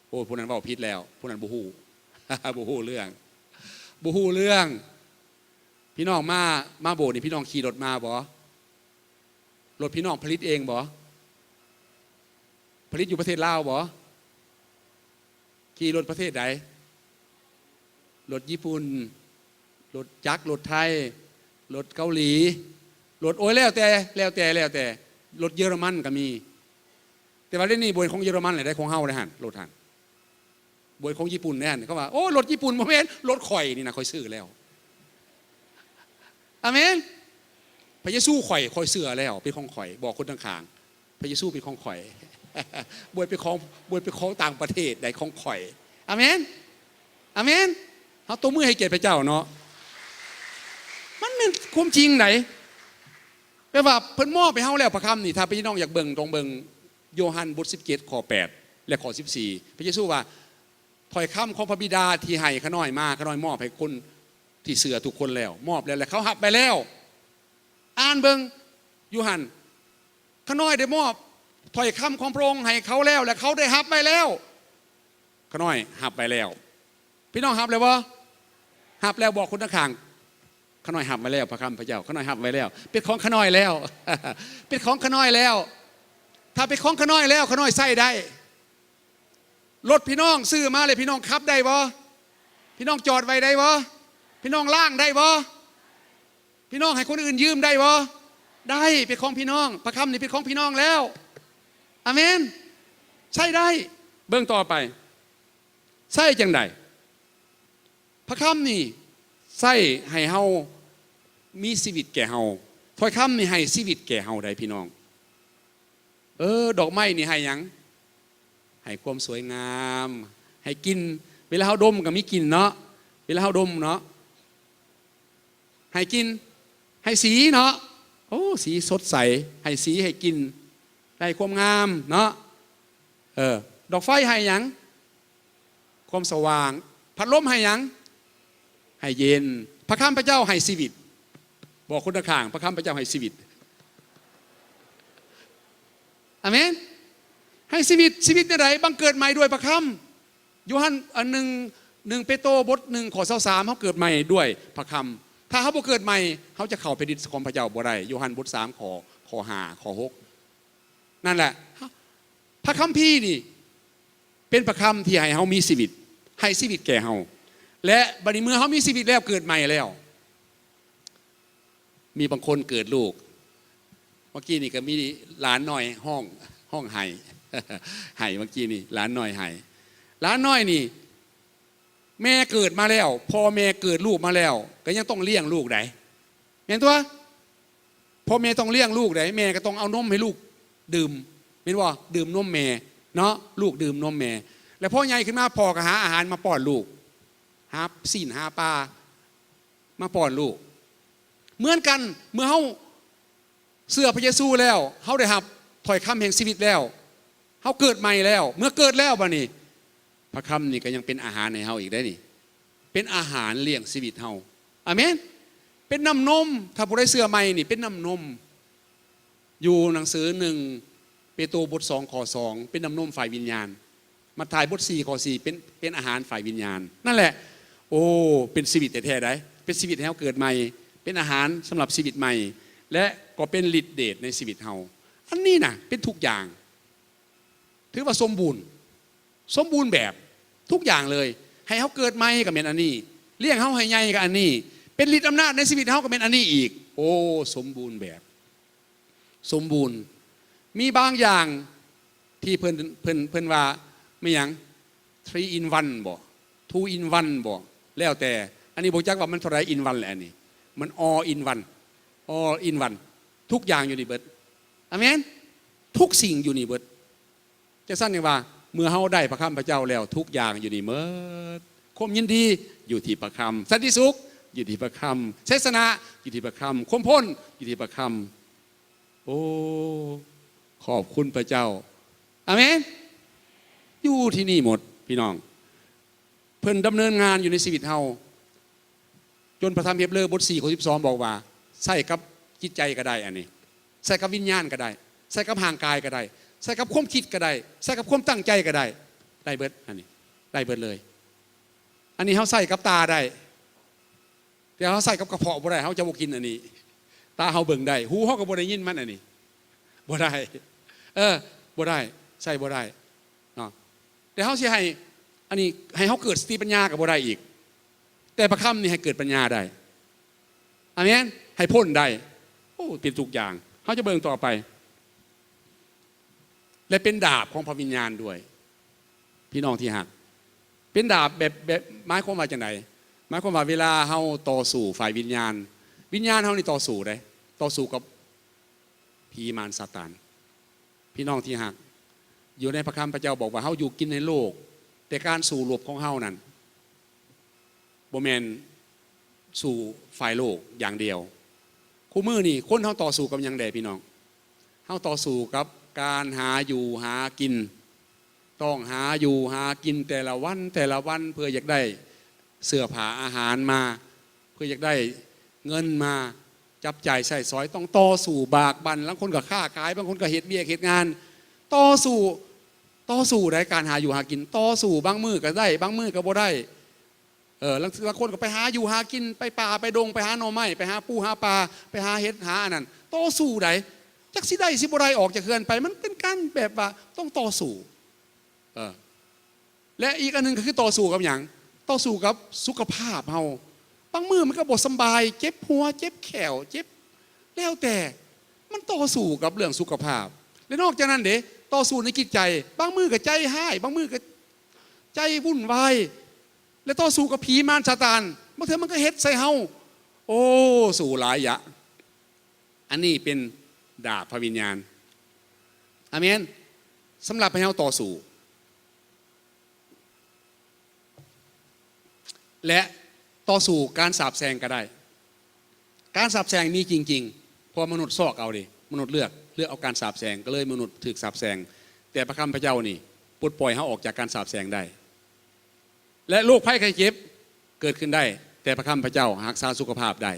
ໂອ້, ຜູ້ນັ້ນເວົ້າຜິດແລ້ວ, ຜູ້ນັ້ນບໍ່ຮູ້, ບໍ່ຮູ້ເລື່ອງ, ບໍ່ຮູ້ເລື່ອງ. ພີ່ນ້ອງມາ, ມາໂບດນີ້ ພີ່ນ້ອງຂີ່ລົດມາບໍ່? ລົດພີ່ນ້ອງຜະລິດເອງບໍ່? ຜະລິດຢູ່ປະເທດລາວບໍ່? ຂີ່ລົດປະເທດໃດ? ລົດຍີ່ປຸ່ນ, ລົດຈັກ, ລົດໄທ, ລົດເກົາຫຼີ, ລົດ, ໂອ້ຍ, ແລ້ວແຕ່, ແລ້ວແຕ່, ແລ້ວແຕ່. ລົດເຢຍລະມັນກໍມີ. ແຕ່ວ່າດຽວນີ້ບໍ່ແມ່ນຂອງເຢຍລະມັນແລ້ວເດ້, ຂອງເຮົາເດ້ຫັ້ນ, ລົດຫັ້ນ. ບໍ່ແມ່ນຂອງຍີ່ປຸ່ນແນ່. ເຂົາວ່າ ໂອ້ ລົດຍີ່ປຸ່ນ ບໍ່ແມ່ນ, ລົດຂ້ອຍນີ້ນະ ຂ້ອຍຊື້ແລ້ວ. ອາເມນ. ພະເຢຊູຂ້ອຍ, ຂ້ອຍເຊື່ອແລ້ວ, ເປັນຂອງຂ້ອຍ. ບອກຄົນຂ້າງໆ, ພະເຢຊູເປັນຂອງຂ້ອຍ. ບໍ່ໄດ້ເປັນຂອງ, ບໍ່ໄດ້ເປັນຂອງຕ່າງປະເທດໃດ, ຂອງຂ້ອຍ. ອາເມນ. ອາເມນ. ເຮົາຕົບມືໃຫ້ກຽດພະເຈົ້າເນາະ. ມັນແມ່ນຄວາມຈິງໃດ. ແປວ່າເພິ່ນມອບໃຫ້ເຮົາແລ້ວ ພະຄຳນີ້. ຖ້າພີ່ນ້ອງຢາກເບິ່ງ, ຕ້ອງເບິ່ງໂຍຮັນບົດສິບເຈັດ ຂໍ້ແປດ ແລະ ຂໍ້ສິບສີ່. ພະເຢຊູວ່າ ຖ້ອຍຄຳຂອງພະບິດາທີ່ໃຫ້ຂ້ານ້ອຍມາ, ຂ້ານ້ອຍມອບໃຫ້ຄົນທີ່ເຊື່ອທຸກຄົນແລ້ວ, ມອບແລ້ວ ແລະ ເຂົາຮັບໄວ້ແລ້ວ. ອ່ານເບິ່ງ ໂຍຮັນ, ຂ້ານ້ອຍໄດ້ມອບຖ້ອຍຄຳຂອງພະອົງໃຫ້ເຂົາແລ້ວ ແລະ ເຂົາໄດ້ຮັບໄວ້ແລ້ວ. ຂ້ານ້ອຍຮັບໄວ້ແລ້ວ. ພີ່ນ້ອງຮັບແລ້ວບໍ່? ຮັບແລ້ວ ບອກຄົນຂ້າງໆ, ຂ້ານ້ອຍຮັບໄວ້ແລ້ວ ພະຄຳພະເຈົ້າ, ຂ້ານ້ອຍຮັບໄວ້ແລ້ວ, ເປັນຂອງຂ້ານ້ອຍແລ້ວ. ເປັນຂອງຂ້ານ້ອຍແລ້ວ. ຖ້າເປັນຂອງຂ້ານ້ອຍແລ້ວ ຂ້ານ້ອຍໃຊ້ໄດ້. ລົດພີ່ນ້ອງຊື້ມາແລ້ວ ພີ່ນ້ອງຂັບໄດ້ບໍ່? ພີ່ນ້ອງຈອດໄວ້ໄດ້ບໍ່? ພີ່ນ້ອງລ້າງໄດ້ບໍ່? ພີ່ນ້ອງໃຫ້ຄົນອື່ນຢືມໄດ້ບໍ່? ໄດ້, ເປັນຂອງພີ່ນ້ອງ. ພະຄຳນີ້ເປັນຂອງພີ່ນ້ອງແລ້ວ. ອາເມນ. ໃຊ້ໄດ້. ເບິ່ງຕໍ່ໄປ. ໃຊ້ຈັ່ງໃດ? ພະຄຳນີ້ໃຊ້ໃຫ້ເຮົາມີຊີວິດແກ່ເຮົາ. ຖ້ອຍຄຳນີ້ໃຫ້ຊີວິດແກ່ເຮົາໄດ໋ພີ່ນ້ອງ. ເອີ ດອກໄມ້ນີ້ໃຫ້ຫຍັງ? ໃຫ້ຄວາມສວຍງາມ, ໃຫ້ກິ່ນ. ເວລາເຮົາດົມກໍມີກິ່ນເນາະ, ເວລາເຮົາດົມເນາະ. ໃຫ້ກິ່ນ, ໃຫ້ສີເນາະ. ໂອ້ ສີສົດໃສ, ໃຫ້ສີ, ໃຫ້ກິ່ນ, ໄດ້ຄວາມງາມເນາະ. ເອີ ດອກໄຟໃຫ້ຫຍັງ? ຄວາມສະຫວ່າງ. ພັດລົມໃຫ້ຫຍັງ? ໃຫ້ເຢັນ. ພະຄຳພະເຈົ້າໃຫ້ຊີວິດ. ບອກຄົນຂ້າງໆ, ພະຄຳພະເຈົ້າໃຫ້ຊີວິດ. ອາເມນ. ໃຫ້ຊີວິດ, ຊີວິດແນວໃດ? ບັງເກີດໃໝ່ດ້ວຍພະຄຳ. ໂຍຮັນ ອັນໜຶ່ງ, ໜຶ່ງເປໂຕບົດໜຶ່ງ ຂໍ້ຊາວສາມ, ເຮົາເກີດໃໝ່ດ້ວຍພະຄຳ. ຖ້າເຮົາບໍ່ເກີດໃໝ່, ເຮົາຈະເຂົ້າແຜ່ນດິນຂອງພະເຈົ້າບໍ່ໄດ້. ໂຍຮັນບົດສາມ ຂໍ້, ຂໍ້ຫ້າ, ຂໍ້ຫົກ ນັ້ນແຫຼະ. ພະຄຳພີນີ້ເປັນພະຄຳທີ່ໃຫ້ເຮົາມີຊີວິດ, ໃຫ້ຊີວິດແກ່ເຮົາ. ແລະ ບັດນີ້ເມື່ອເຮົາມີຊີວິດແລ້ວ, ເກີດໃໝ່ແລ້ວ, ມີບາງຄົນເກີດລູກ, ເມື່ອກີ້ນີ້ກໍມີຫຼານນ້ອຍຮ້ອງ, ຮ້ອງໄຫ້, ໄຫ້ເມື່ອກີ້ນີ້, ຫຼານນ້ອຍໄຫ້. ຫຼານນ້ອຍນີ້ ແມ່ເກີດມາແລ້ວ, ພໍ່ແມ່ເກີດລູກມາແລ້ວ, ກໍຍັງຕ້ອງລ້ຽງລູກໃດ໋. ແມ່ນຕົວະ? ພໍ່ແມ່ຕ້ອງລ້ຽງລູກໃດ໋, ແມ່ກໍຕ້ອງເອົານົມໃຫ້ລູກດື່ມ, ແມ່ນບໍ່? ດື່ມນົມແມ່ເນາະ, ລູກດື່ມນົມແມ່. ແລ້ວພໍໃຫຍ່ຂຶ້ນມາ, ພໍ່ກໍຫາອາຫານມາປ້ອນລູກ, ຫາຊີ້ນຫາປາມາປ້ອນລູກ. ເໝືອນກັນ, ເມື່ອເຮົາເຊື່ອພະເຢຊູແລ້ວ, ເຮົາໄດ້ຮັບຖ້ອຍຄຳແຫ່ງຊີວິດແລ້ວ, ເຮົາເກີດໃໝ່ແລ້ວ. ເມື່ອເກີດແລ້ວ, ບັດນີ້ ພະຄຳນີ້ກໍຍັງເປັນອາຫານໃຫ້ເຮົາອີກໄດ໋ນີ້, ເປັນອາຫານລ້ຽງຊີວິດເຮົາ. ອາເມນ. ເປັນນ້ຳນົມ, ຖ້າຜູ້ໃດເຊື່ອໃໝ່ນີ້ເປັນນ້ຳນົມ. ຢູ່ໜັງສືໜຶ່ງເປໂຕບົດສອງ ຂໍ້ສອງ ເປັນນ້ຳນົມຝ່າຍວິນຍານ. ມັດທາຍບົດສີ່ ຂໍ້ສີ່ ເປັນ, ເປັນອາຫານຝ່າຍວິນຍານ. ນັ້ນແຫຼະ. ໂອ້ ເປັນຊີວິດແທ້ໆໃດ໋, ເປັນຊີວິດໃຫ້ເຮົາເກີດໃໝ່, ເປັນອາຫານສຳລັບຊີວິດໃໝ່ ແລະ ກໍເປັນລິດເດດໃນຊີວິດເຮົາ. ອັນນີ້ນະເປັນທຸກຢ່າງ. ຖືວ່າສົມບູນ, ສົມບູນແບບທຸກຢ່າງເລີຍ. ໃຫ້ເຮົາເກີດໃໝ່ກໍແມ່ນອັນນີ້, ລ້ຽງເຮົາໃຫ້ໃຫຍ່ກໍອັນນີ້, ເປັນລິດອຳນາດໃນຊີວິດເຮົາກໍແມ່ນອັນນີ້ອີກ. ໂອ້ ສົມບູນແບບ, ສົມບູນ. ມີບາງຢ່າງທີ່ເພິ່ນ, ເພິ່ນ, ເພິ່ນວ່າແມ່ນຫຍັງ? Three in one ບໍ? Two in one ບໍ? ແລ້ວແຕ່, ອັນນີ້ບໍ່ຈັກວ່າມັນເທົ່າໃດ in one ແຫຼະ, ອັນນີ້ມັນ all in one, all in one. ທຸກຢ່າງຢູ່ນີ້ເບິດ. ອາເມນ. ທຸກສິ່ງຢູ່ນີ້ເບິດ. ຈັ່ງຊັ້ນຈັ່ງວ່າ ເມື່ອເຮົາໄດ້ພະຄຳພະເຈົ້າແລ້ວ, ທຸກຢ່າງຢູ່ນີ້ໝົດ. ຄວາມຍິນດີຢູ່ທີ່ພະຄຳ, ສັນຕິສຸກຢູ່ທີ່ພະຄຳ, ໄຊຊະນະຢູ່ທີ່ພະຄຳ, ຄວາມພົ້ນຢູ່ທີ່ພະຄຳ. ໂອ້ ຂອບຄຸນພະເຈົ້າ. ອາເມນ. ຢູ່ທີ່ນີ້ໝົດ ພີ່ນ້ອງ. ເພິ່ນດຳເນີນງານຢູ່ໃນຊີວິດເຮົາ ຈົນພະທຳເຮັບເຣີບົດສີ່ ຂໍ້ສິບສອງ ບອກວ່າ ໃຊ້ກັບຈິດໃຈກໍໄດ້, ອັນນີ້ໃຊ້ກັບວິນຍານກໍໄດ້, ໃຊ້ກັບຮ່າງກາຍກໍໄດ້, ໃຊ້ກັບຄວາມຄິດກໍໄດ້, ໃຊ້ກັບຄວາມຕັ້ງໃຈກໍໄດ້, ໄດ້ເບິດ. ອັນນີ້ໄດ້ເບິດເລີຍ. ອັນນີ້ເຮົາໃຊ້ກັບຕາໄດ້, ແຕ່ເຮົາໃຊ້ກັບກະເພາະບໍ່ໄດ້, ເຮົາຈະບໍ່ກິນອັນນີ້. ຕາເຮົາເບິ່ງໄດ້, ຫູເຮົາກໍບໍ່ໄດ້ຍິນມັນ, ອັນນີ້ບໍ່ໄດ້. ເອີ ບໍ່ໄດ້, ໃຊ້ບໍ່ໄດ້ເນາະ. ແຕ່ເຮົາຊິໃຫ້ ອັນນີ້ໃຫ້ເຮົາເກີດສະຕິປັນຍາກໍບໍ່ໄດ້ອີກ, ແຕ່ພະຄຳນີ້ໃຫ້ເກີດປັນຍາໄດ້. ອາເມນ. ໃຫ້ພົ້ນໄດ້. ໂອ້ ເປັນທຸກຢ່າງ. ເຮົາຈະເບິ່ງຕໍ່ໄປ. ແລະ ເປັນດາບຂອງພະວິນຍານດ້ວຍ, ພີ່ນ້ອງທີ່ຮັກ. ເປັ ປັນດາບແບບ ແບບ ໝາຍຄວາມວ່າຈັ່ງໃດ? ໝາຍຄວາມວ່າເວລາເຮົາຕໍ່ສູ້ຝ່າຍວິນຍານ, ວິນຍານເຮົານີ້ຕໍ່ສູ້ເດ້, ຕໍ່ສູ້ກັບ ຜີມານຊາຕານ. ພີ່ນ້ອງທີ່ຮັກ, ຢູ່ໃນພະຄຳພະເຈົ້າບອກວ່າ ເຮົາຢູ່ກິນໃນໂລກ, ແຕ່ການສູ້ລົບຂອງເຮົານັ້ນ ບໍ່ແມ່ນສູ້ຝ່າຍໂລກຢ່າງດຽວ. ຄູ່ມື້ນີ້ຄົນເຮົາຕໍ່ສູ້ກັບຫຍັງແດ່ພີ່ນ້ອງ? ເຮົາຕໍ່ສູ້ກັບການຫາຢູ່ຫາກິນ. ຕ້ອງຫາຢູ່ຫາກິນແຕ່ລະວັນ ແຕ່ລະວັນ ເພື່ອຢາກໄດ້ເສື້ອຜ້າອາຫານມາ, ເພື່ອຢາກໄດ້ເງິນມາຈັບຈ່າຍໃຊ້ສອຍ, ຕ້ອງຕໍ່ສູ້ບາກບັ່ນ. ລາງຄົນກໍຄ້າຂາຍ, ບາງຄົນກໍເຮັດວຽກເຮັດງານ, ຕໍ່ສູ້, ຕໍ່ສູ້ໃດ໋ ການຫາຢູ່ຫາກິນ, ຕໍ່ສູ້, ບາງມື້ກໍໄດ້ ບາງມື້ກໍບໍ່ໄດ້. ເອີ ລາງ ລາງຄົນກໍໄປຫາຢູ່ຫາກິນ, ໄປປ່າໄປດົງ, ໄປຫາໜໍ່ໄມ້, ໄປຫາປູຫາປາ, ໄປຫາເຫັດຫາອັນນັ້ນ, ຕໍ່ສູ້ໃດ໋. ຈັກຊິໄດ້ຊິບໍ່ໄດ້ ອອກຈາກເຮືອນໄປ, ມັນເປັນການແບບວ່າຕ້ອງຕໍ່ສູ້. ເອີ ແລະ ອີກອັນໜຶ່ງກໍຄືຕໍ່ສູ້ກັບຫຍັງ? ຕໍ່ສູ້ກັບສຸຂະພາບເຮົາ. ບາງມື້ມັນກໍບໍ່ສຳບາຍ, ເຈັບຫົວ, ເຈັບແຂ້ວ, ເຈັບ ແລ້ວແຕ່, ມັນຕໍ່ສູ້ກັບເລື່ອງສຸຂະພາບ. ແລະ ນອກຈາກນັ້ນເດ້, ຕໍ່ສູ້ໃນຈິດໃຈ. ບາງມື້ກໍໃຈຮ້າຍ, ບາງມື້ກໍໃຈວຸ່ນວາຍ, ແລະ ຕໍ່ສູ້ກັບຜີມານຊາຕານ. ບາງເທື່ອມັນກໍເຮັດໃສ່ເຮົາ. ໂອ້ ສູ້ຫຼາຍຢະ. ອັນນີ້ເປັນດາບພະວິນຍານ. ອາເມນ. ສຳລັບໃຫ້ເຮົາຕໍ່ສູ້ ແລະ ຕໍ່ສູ້ການສາບແຊ່ງກໍໄດ້. ການສາບແຊ່ງມີຈິງໆ ເພາະມະນຸດຊອກເອົາເດ້, ມະນຸດເລືອກ, ເລືອກເອົາການສາບແຊ່ງ, ກໍເລີຍມະນຸດຖືກສາບແຊ່ງ. ແຕ່ພະຄຳພະເຈົ້ານີ້ປົດປ່ອຍເຮົາອອກຈາກການສາບແຊ່ງໄດ້. ແລະ ໂລກໄພໄຂ້ເຈັບເກີດຂຶ້ນໄດ້, ແຕ່ພະຄຳພະເຈົ້າຮັກສາສຸຂະພາບໄດ້.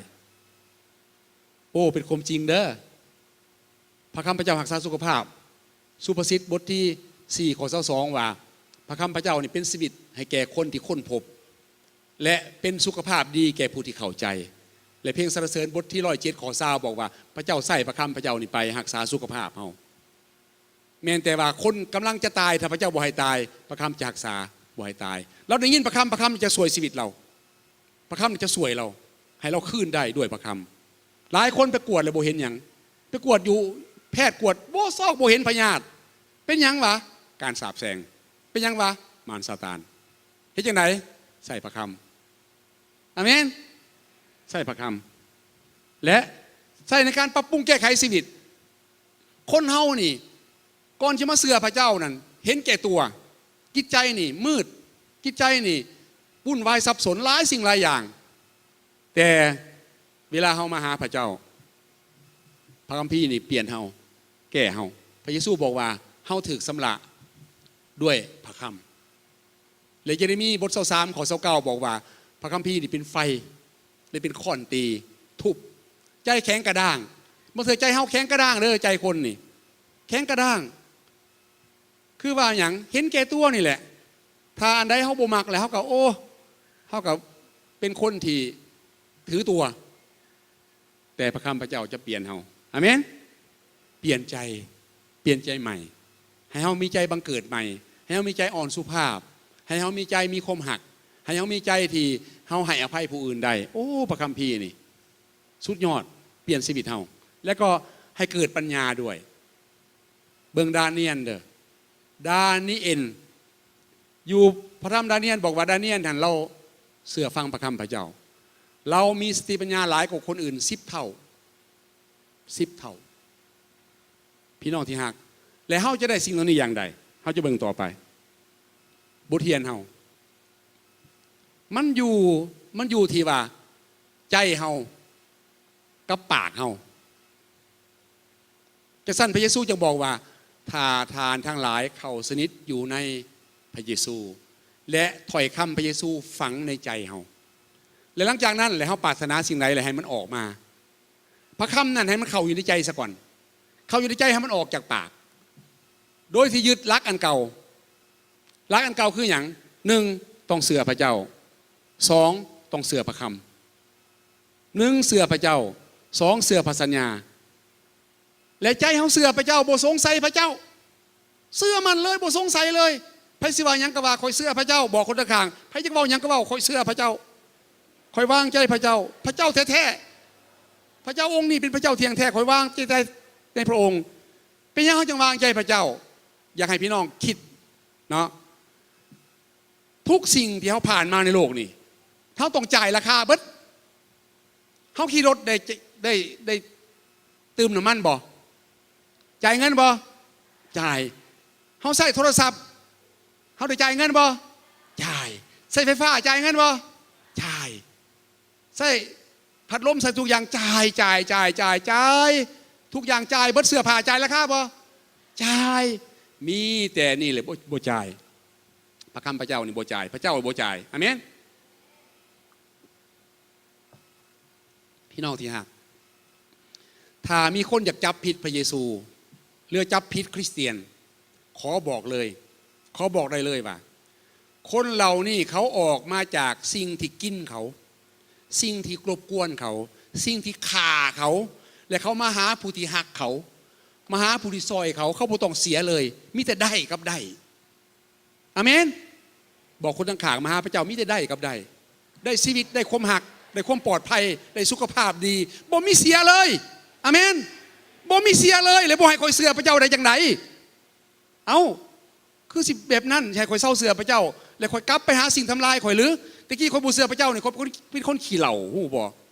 ໂອ້ ເປັນຄວາມຈິງເດີ. ພະຄຳພະເຈົ້າຮັກສາສຸຂະພາບ. ສຸພາສິດບົດທີສີ່ ຂໍ້ຊາວສອງ ວ່າ, ພະຄຳພະເຈົ້ານີ້ເປັນຊີວິດໃຫ້ແກ່ຄົນທີ່ຄົ້ນພົບ ແລະ ເປັນສຸຂະພາບດີແກ່ຜູ້ທີ່ເຂົ້າໃຈ. ແລະ ເພງສັນລະເສີນບົດທີຮ້ອຍເຈັດ ຂໍ້ຊາວ ບອກວ່າ ພະເຈົ້າໃຊ້ພະຄຳພະເຈົ້ານີ້ໄປຮັກສາສຸຂະພາບເຮົາ. ແມ່ນແຕ່ວ່າຄົນກຳລັງຈະຕາຍ, ຖ້າພະເຈົ້າບໍ່ໃຫ້ຕາຍ, ພະຄຳຈະຮັກສາບໍ່ໃຫ້ຕາຍ. ລາວໄດ້ຍິນພະຄຳ, ພະຄຳຈະຊ່ວຍຊີວິດລາວ. ພະຄຳຈະຊ່ວຍລາວ, ໃຫ້ລາວຄືນໄດ້ດ້ວຍພະຄຳ. ຫຼາຍຄົນໄປກວດແລ້ວບໍ່ເຫັນຫຍັງ. ໄປກວດຢູ່, ແພດກວດ, ບໍ່ຊອກ, ບໍ່ເຫັນພະຍາດ. ເປັນຫຍັງຫວາ? ການສາບແຊ່ງ. ເປັນຫຍັງຫວາ? ມານຊາຕານ. ເຮັດຈັ່ງໃດ? ໃຊ້ພະຄຳ. ອາເມນ. ໃຊ້ພະຄຳ ແລະ ໃຊ້ໃນການປັບປຸງແກ້ໄຂຊີວິດ. ຄົນເຮົານີ້ ກ່ອນຈະມາເຊື່ອພະເຈົ້ານັ້ນ ເຫັນແກ່ຕົວ, ຈິດໃຈນີ້ມືດ, ຈິດໃຈນີ້ວຸ່ນວາຍສັບສົນຫຼາຍສິ່ງຫຼາຍຢ່າງ. ແຕ່ເວລາເຮົາມາຫາພະເຈົ້າ, ພະຄຳພີນີ້ປ່ຽນເຮົາ, ແກ້ເຮົາ. ພະເຢຊູບອກວ່າເຮົາຖືກຊຳລະດ້ວຍພະຄຳ. ແລະ ເຢເຣມີບົດຊາວສາມ ຂໍ້ຊາວເກົ້າ ບອກວ່າ ພະຄຳພີນີ້ເປັນໄຟ ແລະ ເປັນຄ້ອນຕີທຸບໃຈແຂງກະດ້າງ. ບາງເທື່ອໃຈເຮົາແຂງກະດ້າງເດີ, ໃຈຄົນນີ້ແຂງກະດ້າງ. ຄືວ່າຫຍັງ? ເຫັນແກ່ຕົວນີ້ແຫຼະ. ຖ້າອັນໃດເຮົາບໍ່ມັກແລ້ວ ເຮົາກໍ ໂອ້ ເຮົາກໍເປັນຄົນທີ່ຖືຕົວ. ແຕ່ພະຄຳພະເຈົ້າຈະປ່ຽນເຮົາ. ອາເມນ. ປ່ຽນໃຈ, ປ່ຽນໃຈໃໝ່, ໃຫ້ເຮົາມີໃຈບັງເກີດໃໝ່, ໃຫ້ເຮົາມີໃຈອ່ອນສຸພາບ, ໃຫ້ເຮົາມີໃຈມີຄວາມຮັກ, ໃຫ້ເຮົາມີໃຈທີ່ເຮົາໃຫ້ອະໄພຜູ້ອື່ນໄດ້. ໂອ້ ພະຄຳພີນີ້ສຸດຍອດ, ປ່ຽນຊີວິດເຮົາ, ແລ້ວກໍໃຫ້ເກີດປັນຍາດ້ວຍ. ເບິ່ງດານຽນເດີ, ດານີເອນ ຢູ່ພະທຳດານຽນບອກວ່າ ດານຽນຫັ້ນລາວເຊື່ອຟັງພະຄຳພະເຈົ້າ. ລາວມີສະຕິປັນຍາຫຼາຍກວ່າຄົນອື່ນສິບເທົ່າ, ສິບເທົ່າ. ພີ່ນ້ອງທີ່ຮັກ, ແລະ ເຮົາຈະໄດ້ສິ່ງເຫຼົ່ານີ້ຢ່າງໃດ? ເຮົາຈະເບິ່ງຕໍ່ໄປ. ບົດຮຽນເຮົາ ມັນຢູ່, ມັນຢູ່ທີ່ວ່າໃຈເຮົາກັບປາກເຮົາ. ຈັ່ງຊັ້ນ ພະເຢຊູຈຶ່ງບອກວ່າ ຖ້າທ່ານທັງຫຼາຍເຂົ້າສະໜິດຢູ່ໃນພະເຢຊູ ແລະ ຖ້ອຍຄຳພະເຢຊູຝັງໃນໃຈເຮົາ ແລະ ຫຼັງຈາກນັ້ນ ແລະ ເຮົາປາດຖະໜາສິ່ງໃດ ແລະ ໃຫ້ມັນອອກມາ. ພະຄຳນັ້ນໃຫ້ມັນເຂົ້າຢູ່ໃນໃຈຊະກ່ອນ. ເຂົ້າຢູ່ໃນໃຈ ໃຫ້ມັນອອກຈາກປາກ. ໂດຍທີ່ຍຶດຫຼັກອັນເກົ່າ. ຫຼັກອັນເກົ່າຄືຫຍັງ? ໜຶ່ງ ຕ້ອງເຊື່ອພະເຈົ້າ. ສອງ ຕ້ອງເຊື່ອພະຄຳ. ໜຶ່ງ ເຊື່ອພະເຈົ້າ. ສອງ ເຊື່ອພະສັນຍາ. ແລະ ໃຈເຮົາເຊື່ອພະເຈົ້າ, ບໍ່ສົງໄສພະເຈົ້າ. ເຊື່ອໝັ້ນເລີຍ, ບໍ່ສົງໄສເລີຍ. ໃຜຊິວ່າຫຍັງກໍວ່າ, ຂ້ອຍເຊື່ອພະເຈົ້າ. ບອກຄົນຂ້າງໆ, ໃຜຈະເວົ້າຫຍັງກໍເວົ້າ, ຂ້ອຍເຊື່ອພະເຈົ້າ. ຂ້ອຍວາງໃຈພະເຈົ້າ. ພະເຈົ້າແທ້ໆ. ພະເຈົ້າອົງນີ້ເປັນພະເຈົ້າທ່ຽງແທ້. ຂ້ອຍວາງໃຈໃນພະອົງ. ເປັນຫຍັງເຮົາຈຶ່ງວາງໃຈພະເຈົ້າ? ຢາກໃຫ້ພີ່ນ້ອງຄິດເນາະ. ທຸກສິ່ງທີ່ເຮົາຜ່ານມາໃນໂລກນີ້ ເຮົາຕ້ອງຈ່າຍລາຄາເບິດ. ເຮົາຂີ່ລົດໄດ້ ໄດ້ ໄດ້ຕື່ມນ້ຳມັນບໍ່? ຈ່າຍເງິນບໍ່? ຈ່າຍ. ເຮົາໃຊ້ໂທລະສັບ ເຮົາໄດ້ຈ່າຍເງິນບໍ່? ຈ່າຍ. ໃຊ້ໄຟຟ້າ ຈ່າຍເງິນບໍ່? ຈ່າຍ. ໃຊ້ພັດລົມ ໃຊ້ທຸກຢ່າງ ຈ່າຍ ຈ່າຍ ຈ່າຍ ຈ່າຍ ຈ່າຍ. ທຸກຢ່າງຈ່າຍເບິດ. ເສື້ອຜ້າ ຈ່າຍລາຄາບໍ່? ຈ່າຍ. ມີແຕ່ນີ້ແຫຼະ ບໍ່ ບໍ່ຈ່າຍ. ພະຄຳພະເຈົ້ານີ້ບໍ່ຈ່າຍ. ພະເຈົ້າບໍ່ຈ່າຍ. ອາເມນ. ພີ່ນ້ອງທີ່ຮັກ, ຖ້າມີຄົນຢາກຈັບຜິດພະເຢຊູ ຫຼື ຈັບຜິດຄຣິສຕຽນ, ຂໍບອກເລີຍ, ຂໍບອກໄດ້ເລີຍວ່າ ຄົນເຫຼົ່ານີ້ເຂົາອອກມາຈາກສິ່ງທີ່ກິນເຂົາ, ສິ່ງທີ່ລົບກວນເຂົາ, ສິ່ງທີ່ຂ້າເຂົາ, ແລະ ເຂົາມາຫາຜູ້ທີ່ຮັກເຂົາ, ມາຫາຜູ້ທີ່ຊ່ອຍເຂົາ, ເຂົາບໍ່ຕ້ອງເສຍເລີຍ, ມີແຕ່ໄດ້ກັບໄດ້. ອາເມນ. ບອກຄົນຂ້າງໆ ມາຫາພະເຈົ້າ ມີແຕ່ໄດ້ກັບໄດ້, ໄດ້ຊີວິດ, ໄດ້ຄວາມຮັກ, ໄດ້ຄວາມປອດໄພ, ໄດ້ສຸຂະພາບດີ, ບໍ່ມີເສຍເລີຍ. ອາເມນ. ບໍ່ມີເສຍເລີຍ. ແລ້ວບໍ່ໃຫ້ຂ້ອຍເຊື່ອພະເຈົ້າໄດ້ຈັ່ງໃດ? ເອົ້າ, ຄືຊິແບບນັ້ນ ໃຫ້ຂ້ອຍເຊົາເຊື່ອພະເຈົ້າ ແລ້ວຂ້ອຍກັບໄປຫາສິ່ງທຳລາຍຂ້ອຍຫຼື? ແຕ່ກີ້ຂ້ອຍບໍ່ເຊື່ອພະເຈົ້ານີ້ ຂ້ອຍເປັນຄົນ ເປັນຄົນຂີ້ເຫຼົ້າ ຮູ້ບໍ່?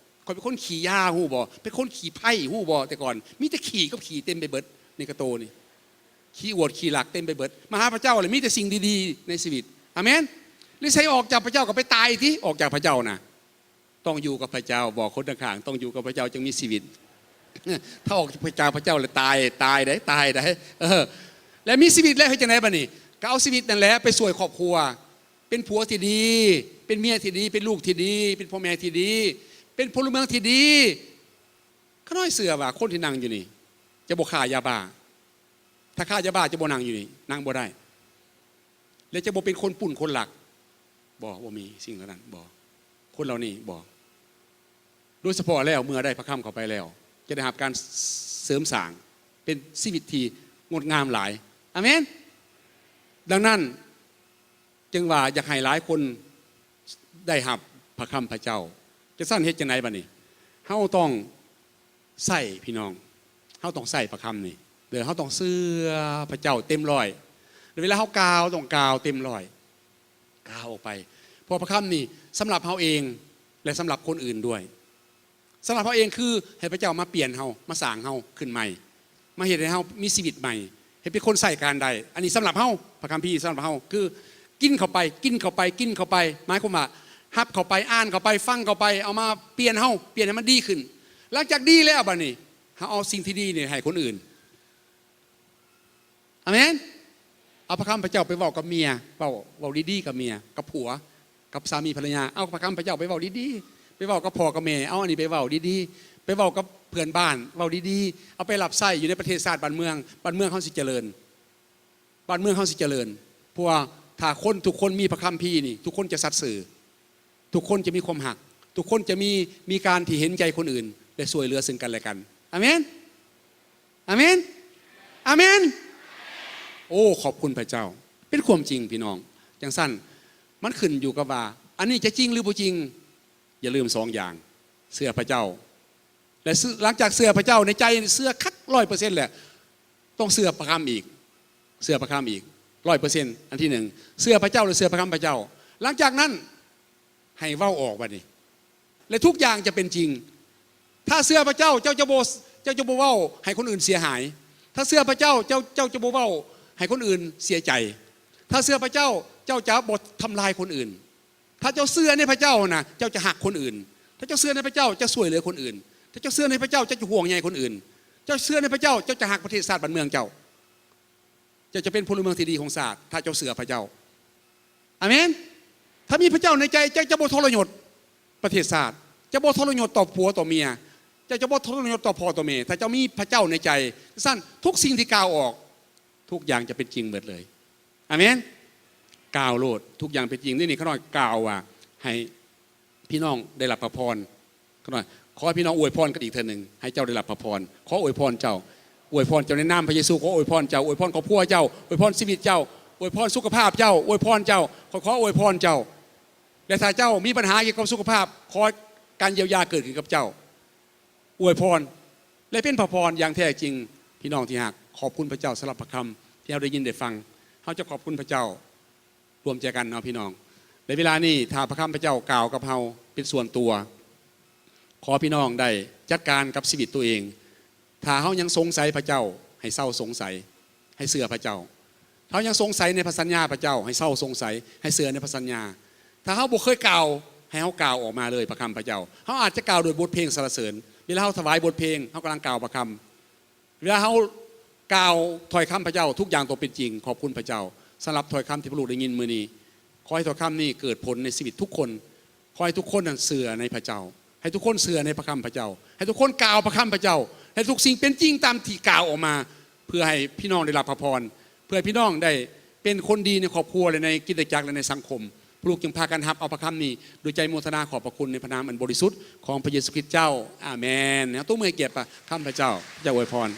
ຂ້ອຍເປັນຄົນຂີ້ຢາ ຮູ້ບໍ່? ເປັນຄົນຂີ້ໄພ ຮູ້ບໍ່? ແຕ່ກ່ອນມີແຕ່ຂີ້ກັບຂີ້ເຕັມໄປເບິດໃນກະໂຕນີ້. ຂີ້ອວດຂີ້ລັກເຕັມໄປເບິດ. ມາຫາພະເຈົ້າແລ້ວມີແຕ່ສິ່ງດີໆໃນຊີວິດ. ອາເມນ. ຫຼືໃສອອກຈາກພະເຈົ້າກໍໄປຕາຍຕິ, ອອກຈາກພະເຈົ້ານະ. ຕ້ອງຢູ່ກັບພະເຈົ້າ. ບອກຄົນຂ້າງໆ, ຕ້ອງຢູ່ກັບພະເຈົ້າຈຶ່ງມີຊີວິດ. ຖ້າອອກຈາກພະເຈົ້າແລ້ວຕາຍ, ຕາຍໄດ໋, ຕາຍໄດ໋. ເອີ. ແລ້ວມີຊີວິດແລ້ວເຮັດຈັ່ງໃດບາດນີ້? ກໍເອົາຊີວິດນັ້ນແຫຼະໄປຊ່ວຍຄອບຄົວ, ເປັນຜົວທີ່ດີ, ເປັນເມຍທີ່ດີ, ເປັນລູກທີ່ດີ, ເປັນພໍ່ແມ່ທີ່ດີ, ເປັນພົນລະເມືອງທີ່ດີ. ຂ້ານ້ອຍເຊື່ອວ່າຄົນທີ່ນັ່ງຢູ່ນີ້ຈະບໍ່ຄ້າຢາບ້າ. ຖ້າຄ້າຢາບ້າຈະບໍ່ນັ່ງຢູ່ນີ້, ນັ່ງບໍ່ໄດ້. ແລະ ຈະບໍ່ເປັນຄົນປຸ້ນຄົນລັກ. ບໍ່, ບໍ່ມີສິ່ງເຫຼົ່ານັ້ນ, ບໍ່. ຄົນເຫຼົ່ານີ້, ບໍ່. ໂດຍສະເພາະແລ້ວ ເມື່ອໄດ້ພະຄຳເຂົ້າໄປແລ້ວ ຈະໄດ້ຮັບການເສີມສ້າງ ເປັນຊີວິດທີ່ງົດງາມຫຼາຍ. ອາເມນ. ດັ່ງນັ້ນ ຈຶ່ງວ່າຢາກໃຫ້ຫຼາຍຄົນໄດ້ຮັບພະຄຳພະເຈົ້າ. ຈັ່ງຊັ້ນເຮັດຈັ່ງໃດບາດນີ້? ເຮົາຕ້ອງໃຊ້ ພີ່ນ້ອງ, ເຮົາຕ້ອງໃຊ້ພະຄຳນີ້ເດີ. ເຮົາຕ້ອງເຊື່ອພະເຈົ້າເຕັມຮ້ອຍ. ເວລາເຮົາກ່າວ ຕ້ອງກ່າວເຕັມຮ້ອຍ, ກ່າວອອກໄປ. ເພາະພະຄຳນີ້ສຳລັບເຮົາເອງ ແລະ ສຳລັບຄົນອື່ນດ້ວຍ. ສຳລັບເຮົາເອງຄືໃຫ້ພະເຈົ້າມາປ່ຽນເຮົາ, ມາສ້າງເຮົາຂຶ້ນໃໝ່, ມາເຮັດໃຫ້ເຮົາມີຊີວິດໃໝ່, ໃຫ້ເປັນຄົນໃຊ້ການໄດ້. ອັນນີ້ສຳລັບເຮົາ, ພະຄຳພີສຳລັບເຮົາ ຄືກິນເຂົ້າໄປ, ກິນເຂົ້າໄປ, ກິນເຂົ້າໄປ, ໝາຍຄວາມວ່າຮັບເຂົ້າໄປ, ອ່ານເຂົ້າໄປ, ຟັງເຂົ້າໄປ, ເອົາມາປ່ຽນເຮົາ, ປ່ຽນໃຫ້ມັນດີຂຶ້ນ. ຫຼັງຈາກດີແລ້ວບາດນີ້ ເຮົາເອົາສິ່ງທີ່ດີນີ້ໃຫ້ຄົນອື່ນ. ອາເມນ. ເອົາພະຄຳພະເຈົ້າໄປເວົ້າກັບເມຍ, ເວົ້າ, ເວົ້າດີໆກັບເມຍ, ກັບຜົວ, ກັບສາມີພັນລະຍາ. ເອົາພະຄຳພະເຈົ້າໄປເວົ້າດີໆ, ໄປເວົ້າກັບພໍ່ກັບແມ່, ເອົາອັນນີ້ໄປເວົ້າດີໆ, ໄປເວົ້າກັບເພື່ອນບ້ານ, ເວົ້າດີໆ, ເອົາໄປຮັບໃຊ້ຢູ່ໃນປະເທດຊາດບ້ານເມືອງ, ບ້ານເມືອງເຮົາຊິຈະເລີນ, ບ້ານເມືອງເຮົາຊິຈະເລີນ. ເພາະວ່າຖ້າຄົນທຸກຄົນມີພະຄຳພີນີ້, ທຸກຄົນຈະສັດຊື່. ທຸກຄົນຈະມີຄວາມຮັກ, ທຸກຄົນຈະມີ, ມີການທີ່ເຫັນໃຈຄົນອື່ນ ແລະ ຊ່ວຍເຫຼືອເຊິ່ງກັນແລະກັນ. ອາເມນ. ອາເມນ. ອາເມນ. ໂອ້ ຂອບຄຸນພະເຈົ້າ. ເປັນຄວາມຈິງ ພີ່ນ້ອງ. ຈັ່ງຊັ້ນ ມັນຂຶ້ນຢູ່ກັບວ່າ ອັນນີ້ຈະຈິງ ຫຼື ບໍ່ຈິງ. ຢ່າລືມສອງຢ່າງ, ເຊື່ອພະເຈົ້າ ແລະ ເຊື່ອ, ຫຼັງຈາກເຊື່ອພະເຈົ້າໃນໃຈ, ເຊື່ອຄັກຮ້ອຍເປີເຊັນແຫຼະ, ຕ້ອງເຊື່ອພະຄຳອີກ, ເຊື່ອພະຄຳອີກຮ້ອຍເປີເຊັນ. ອັນທີໜຶ່ງ ເຊື່ອພະເຈົ້າ ແລະ ເຊື່ອພະຄຳພະເຈົ້າ. ຫຼັງຈາກນັ້ນ ໃຫ້ເວົ້າອອກບາດນີ້ ແລະ ທຸກຢ່າງຈະເປັນຈິງ. ຖ້າເຊື່ອພະເຈົ້າ, ເຈົ້າຈະບໍ່, ເຈົ້າຈະບໍ່ເວົ້າໃຫ້ຄົນອື່ນເສຍຫາຍ. ຖ້າເຊື່ອພະເຈົ້າ, ເຈົ້າ, ເຈົ້າຈະບໍ່ເວົ້າໃຫ້ຄົນອື່ນເສຍໃຈ. ຖ້າເຊື່ອພະເຈົ້າ, ເຈົ້າຈະບໍ່ທຳລາຍຄົນອື່ນ. ຖ້າເຈົ້າເຊື່ອໃນພະເຈົ້ານະ, ເຈົ້າຈະຮັກຄົນອື່ນ. ຖ້າເຈົ້າເຊື່ອໃນພະເຈົ້າ, ເຈົ້າຊ່ວຍເຫຼືອຄົນອື່ນ. ຖ້າເຈົ້າເຊື່ອໃນພະເຈົ້າ, ເຈົ້າຈະຫ່ວງໃຍຄົນອື່ນ. ເຈົ້າເຊື່ອໃນພະເຈົ້າ, ເຈົ້າຈະຮັກປະເທດຊາດບ້ານເມືອງເຈົ້າ. ເຈົ້າຈະເປັນພົນລະເມືອງທີ່ດີຂອງຊາດ ຖ້າເຈົ້າເຊື່ອພະເຈົ້າ. ອາເມນ. ຖ້າມີພະເຈົ້າໃນໃຈ, ເຈົ້າຈະບໍ່ທໍລະຍົດປະເທດຊາດ, ຈະບໍ່ທໍລະຍົດຕໍ່ຜົວຕໍ່ເມຍ, ເຈົ້າຈະບໍ່ທໍລະຍົດຕໍ່ພໍ່ຕໍ່ແມ່. ຖ້າເຈົ້າມີພະເຈົ້າໃນໃຈ, ຊັ້ນທຸກສິ່ງທີ່ກ່າວອອກ, ທຸກຢ່າງຈະເປັນຈິງເບິດເລີຍ. ອາເມນ. ກ່າວໂລດ, ທຸກຢ່າງເປັນຈິງ. ນີ້ ນີ້ຂ້ານ້ອຍກ່າວວ່າ ໃຫ້ ພີ່ນ້ອງໄດ້ຮັບພະພອນ. ຂ້ານ້ອຍ ຂໍໃຫ້ພີ່ນ້ອງອວຍພອນກັນອີກເທື່ອໜຶ່ງ, ໃຫ້ເຈົ້າໄດ້ຮັບພະພອນ. ຂໍອວຍພອນເຈົ້າ, ອວຍພອນເຈົ້າໃນນາມພະເຢຊູ. ຂໍອວຍພອນເຈົ້າ, ອວຍພອນຄອບຄົວເຈົ້າ, ອວຍພອນຊີວິດເຈົ້າ, ອວຍພອນສຸຂະພາບເຈົ້າ, ອວຍພອນເຈົ້າ. ຂ້ອຍຂໍອວຍພອນເຈົ້າ. ແລະ ຖ້າເຈົ້າມີບັນຫາກ່ຽວກັບສຸຂະພາບ, ຂໍການຢຽວຢາເກີດຂຶ້ນກັບເຈົ້າ. ອວຍພອນ ແລະ ເປັນພະພອນຢ່າງແທ້ຈິງ. ພີ່ນ້ອງທີ່ຮັກ, ຂອບຄຸນພະເຈົ້າສຳລັບພະຄຳທີ່ເຮົາໄດ້ຍິນໄດ້ຟັງ. ເຮົາຈະຂອບຄຸນພະເຈົ້າ ລວມໃຈກັນເນາະ ພີ່ນ້ອງ. ໃນເວລານີ້ ຖ້າພະຄຳພະເຈົ້າກ່າວກັບເຮົາເປັນສ່ວນຕົວ, ຂໍພີ່ນ້ອງໄດ້ຈັດການກັບຊີວິດຕົວເອງ. ຖ້າເຮົາຍັງສົງໄສພະເຈົ້າ, ໃຫ້ເຊົາສົງໄສ, ໃຫ້ເຊື່ອພະເຈົ້າ. ເຮົາຍັງສົງໄສໃນພະສັນຍາພະເຈົ້າ, ໃຫ້ເຊົາສົງໄສ, ໃຫ້ເຊື່ອໃນພະສັນຍາ. ຖ້າເຮົາບໍ່ເຄີຍກ່າວ, ໃຫ້ເຮົາກ່າວອອກມາເລີຍພະຄຳພະເຈົ້າ. ເຮົາອາດຈະກ່າວໂດຍບົດເພງສັນລະເສີນ. ເວລາເຮົາຖວາຍບົດເພງ, ເຮົາກຳລັງກ່າວພະຄຳ. ເວລາເຮົາກ່າວຖ້ອຍຄຳພະເຈົ້າ, ທຸກຢ່າງຕ້ອງເປັນຈິງ. ຂອບຄຸນພະເຈົ້າສຳລັບຖ້ອຍຄຳທີ່ພວກລູກໄດ້ຍິນມື້ນີ້. ຂໍໃຫ້ຖ້ອຍຄຳນີ້ເກີດຜົນໃນຊີວິດທຸກຄົນ. ຂໍໃຫ້ທຸກຄົນນັ້ນເຊື່ອໃນພະເຈົ້າ, ໃຫ້ທຸກຄົນເຊື່ອໃນພະຄຳພະເຈົ້າ, ໃຫ້ທຸກຄົນກ່າວພະຄຳພະເຈົ້າ, ໃຫ້ທຸກສິ່ງເປັນຈິງຕາມທີ່ກ່າວອອກມາ, ເພື່ອໃຫ້ພີ່ນ້ອງໄດ້ຮັບພະພອນ, ເພື່ອໃຫ້ພີ່ນ້ອງໄດ້ເປັນຄົນດີໃນຄອບຄົວ ແລະ ໃນຄຣິສຕະຈັກ ແລະ ໃນສັງຄົມ. ພວກລູກຈຶ່ງພາກັນຮັບເອົາພະຄຳນີ້ດ້ວຍໃຈໂມທະນາຂອບພະຄຸນໃນພະນາມອັນບໍລິສຸດຂອງພະເຢຊູຄຣິດເຈົ້າ. ອາເມນ. ເຮົາຕົບມືໃຫ້ກຽດພະຄຳພະເຈົ້າ. ພະເຈົ້າອວຍພອນ.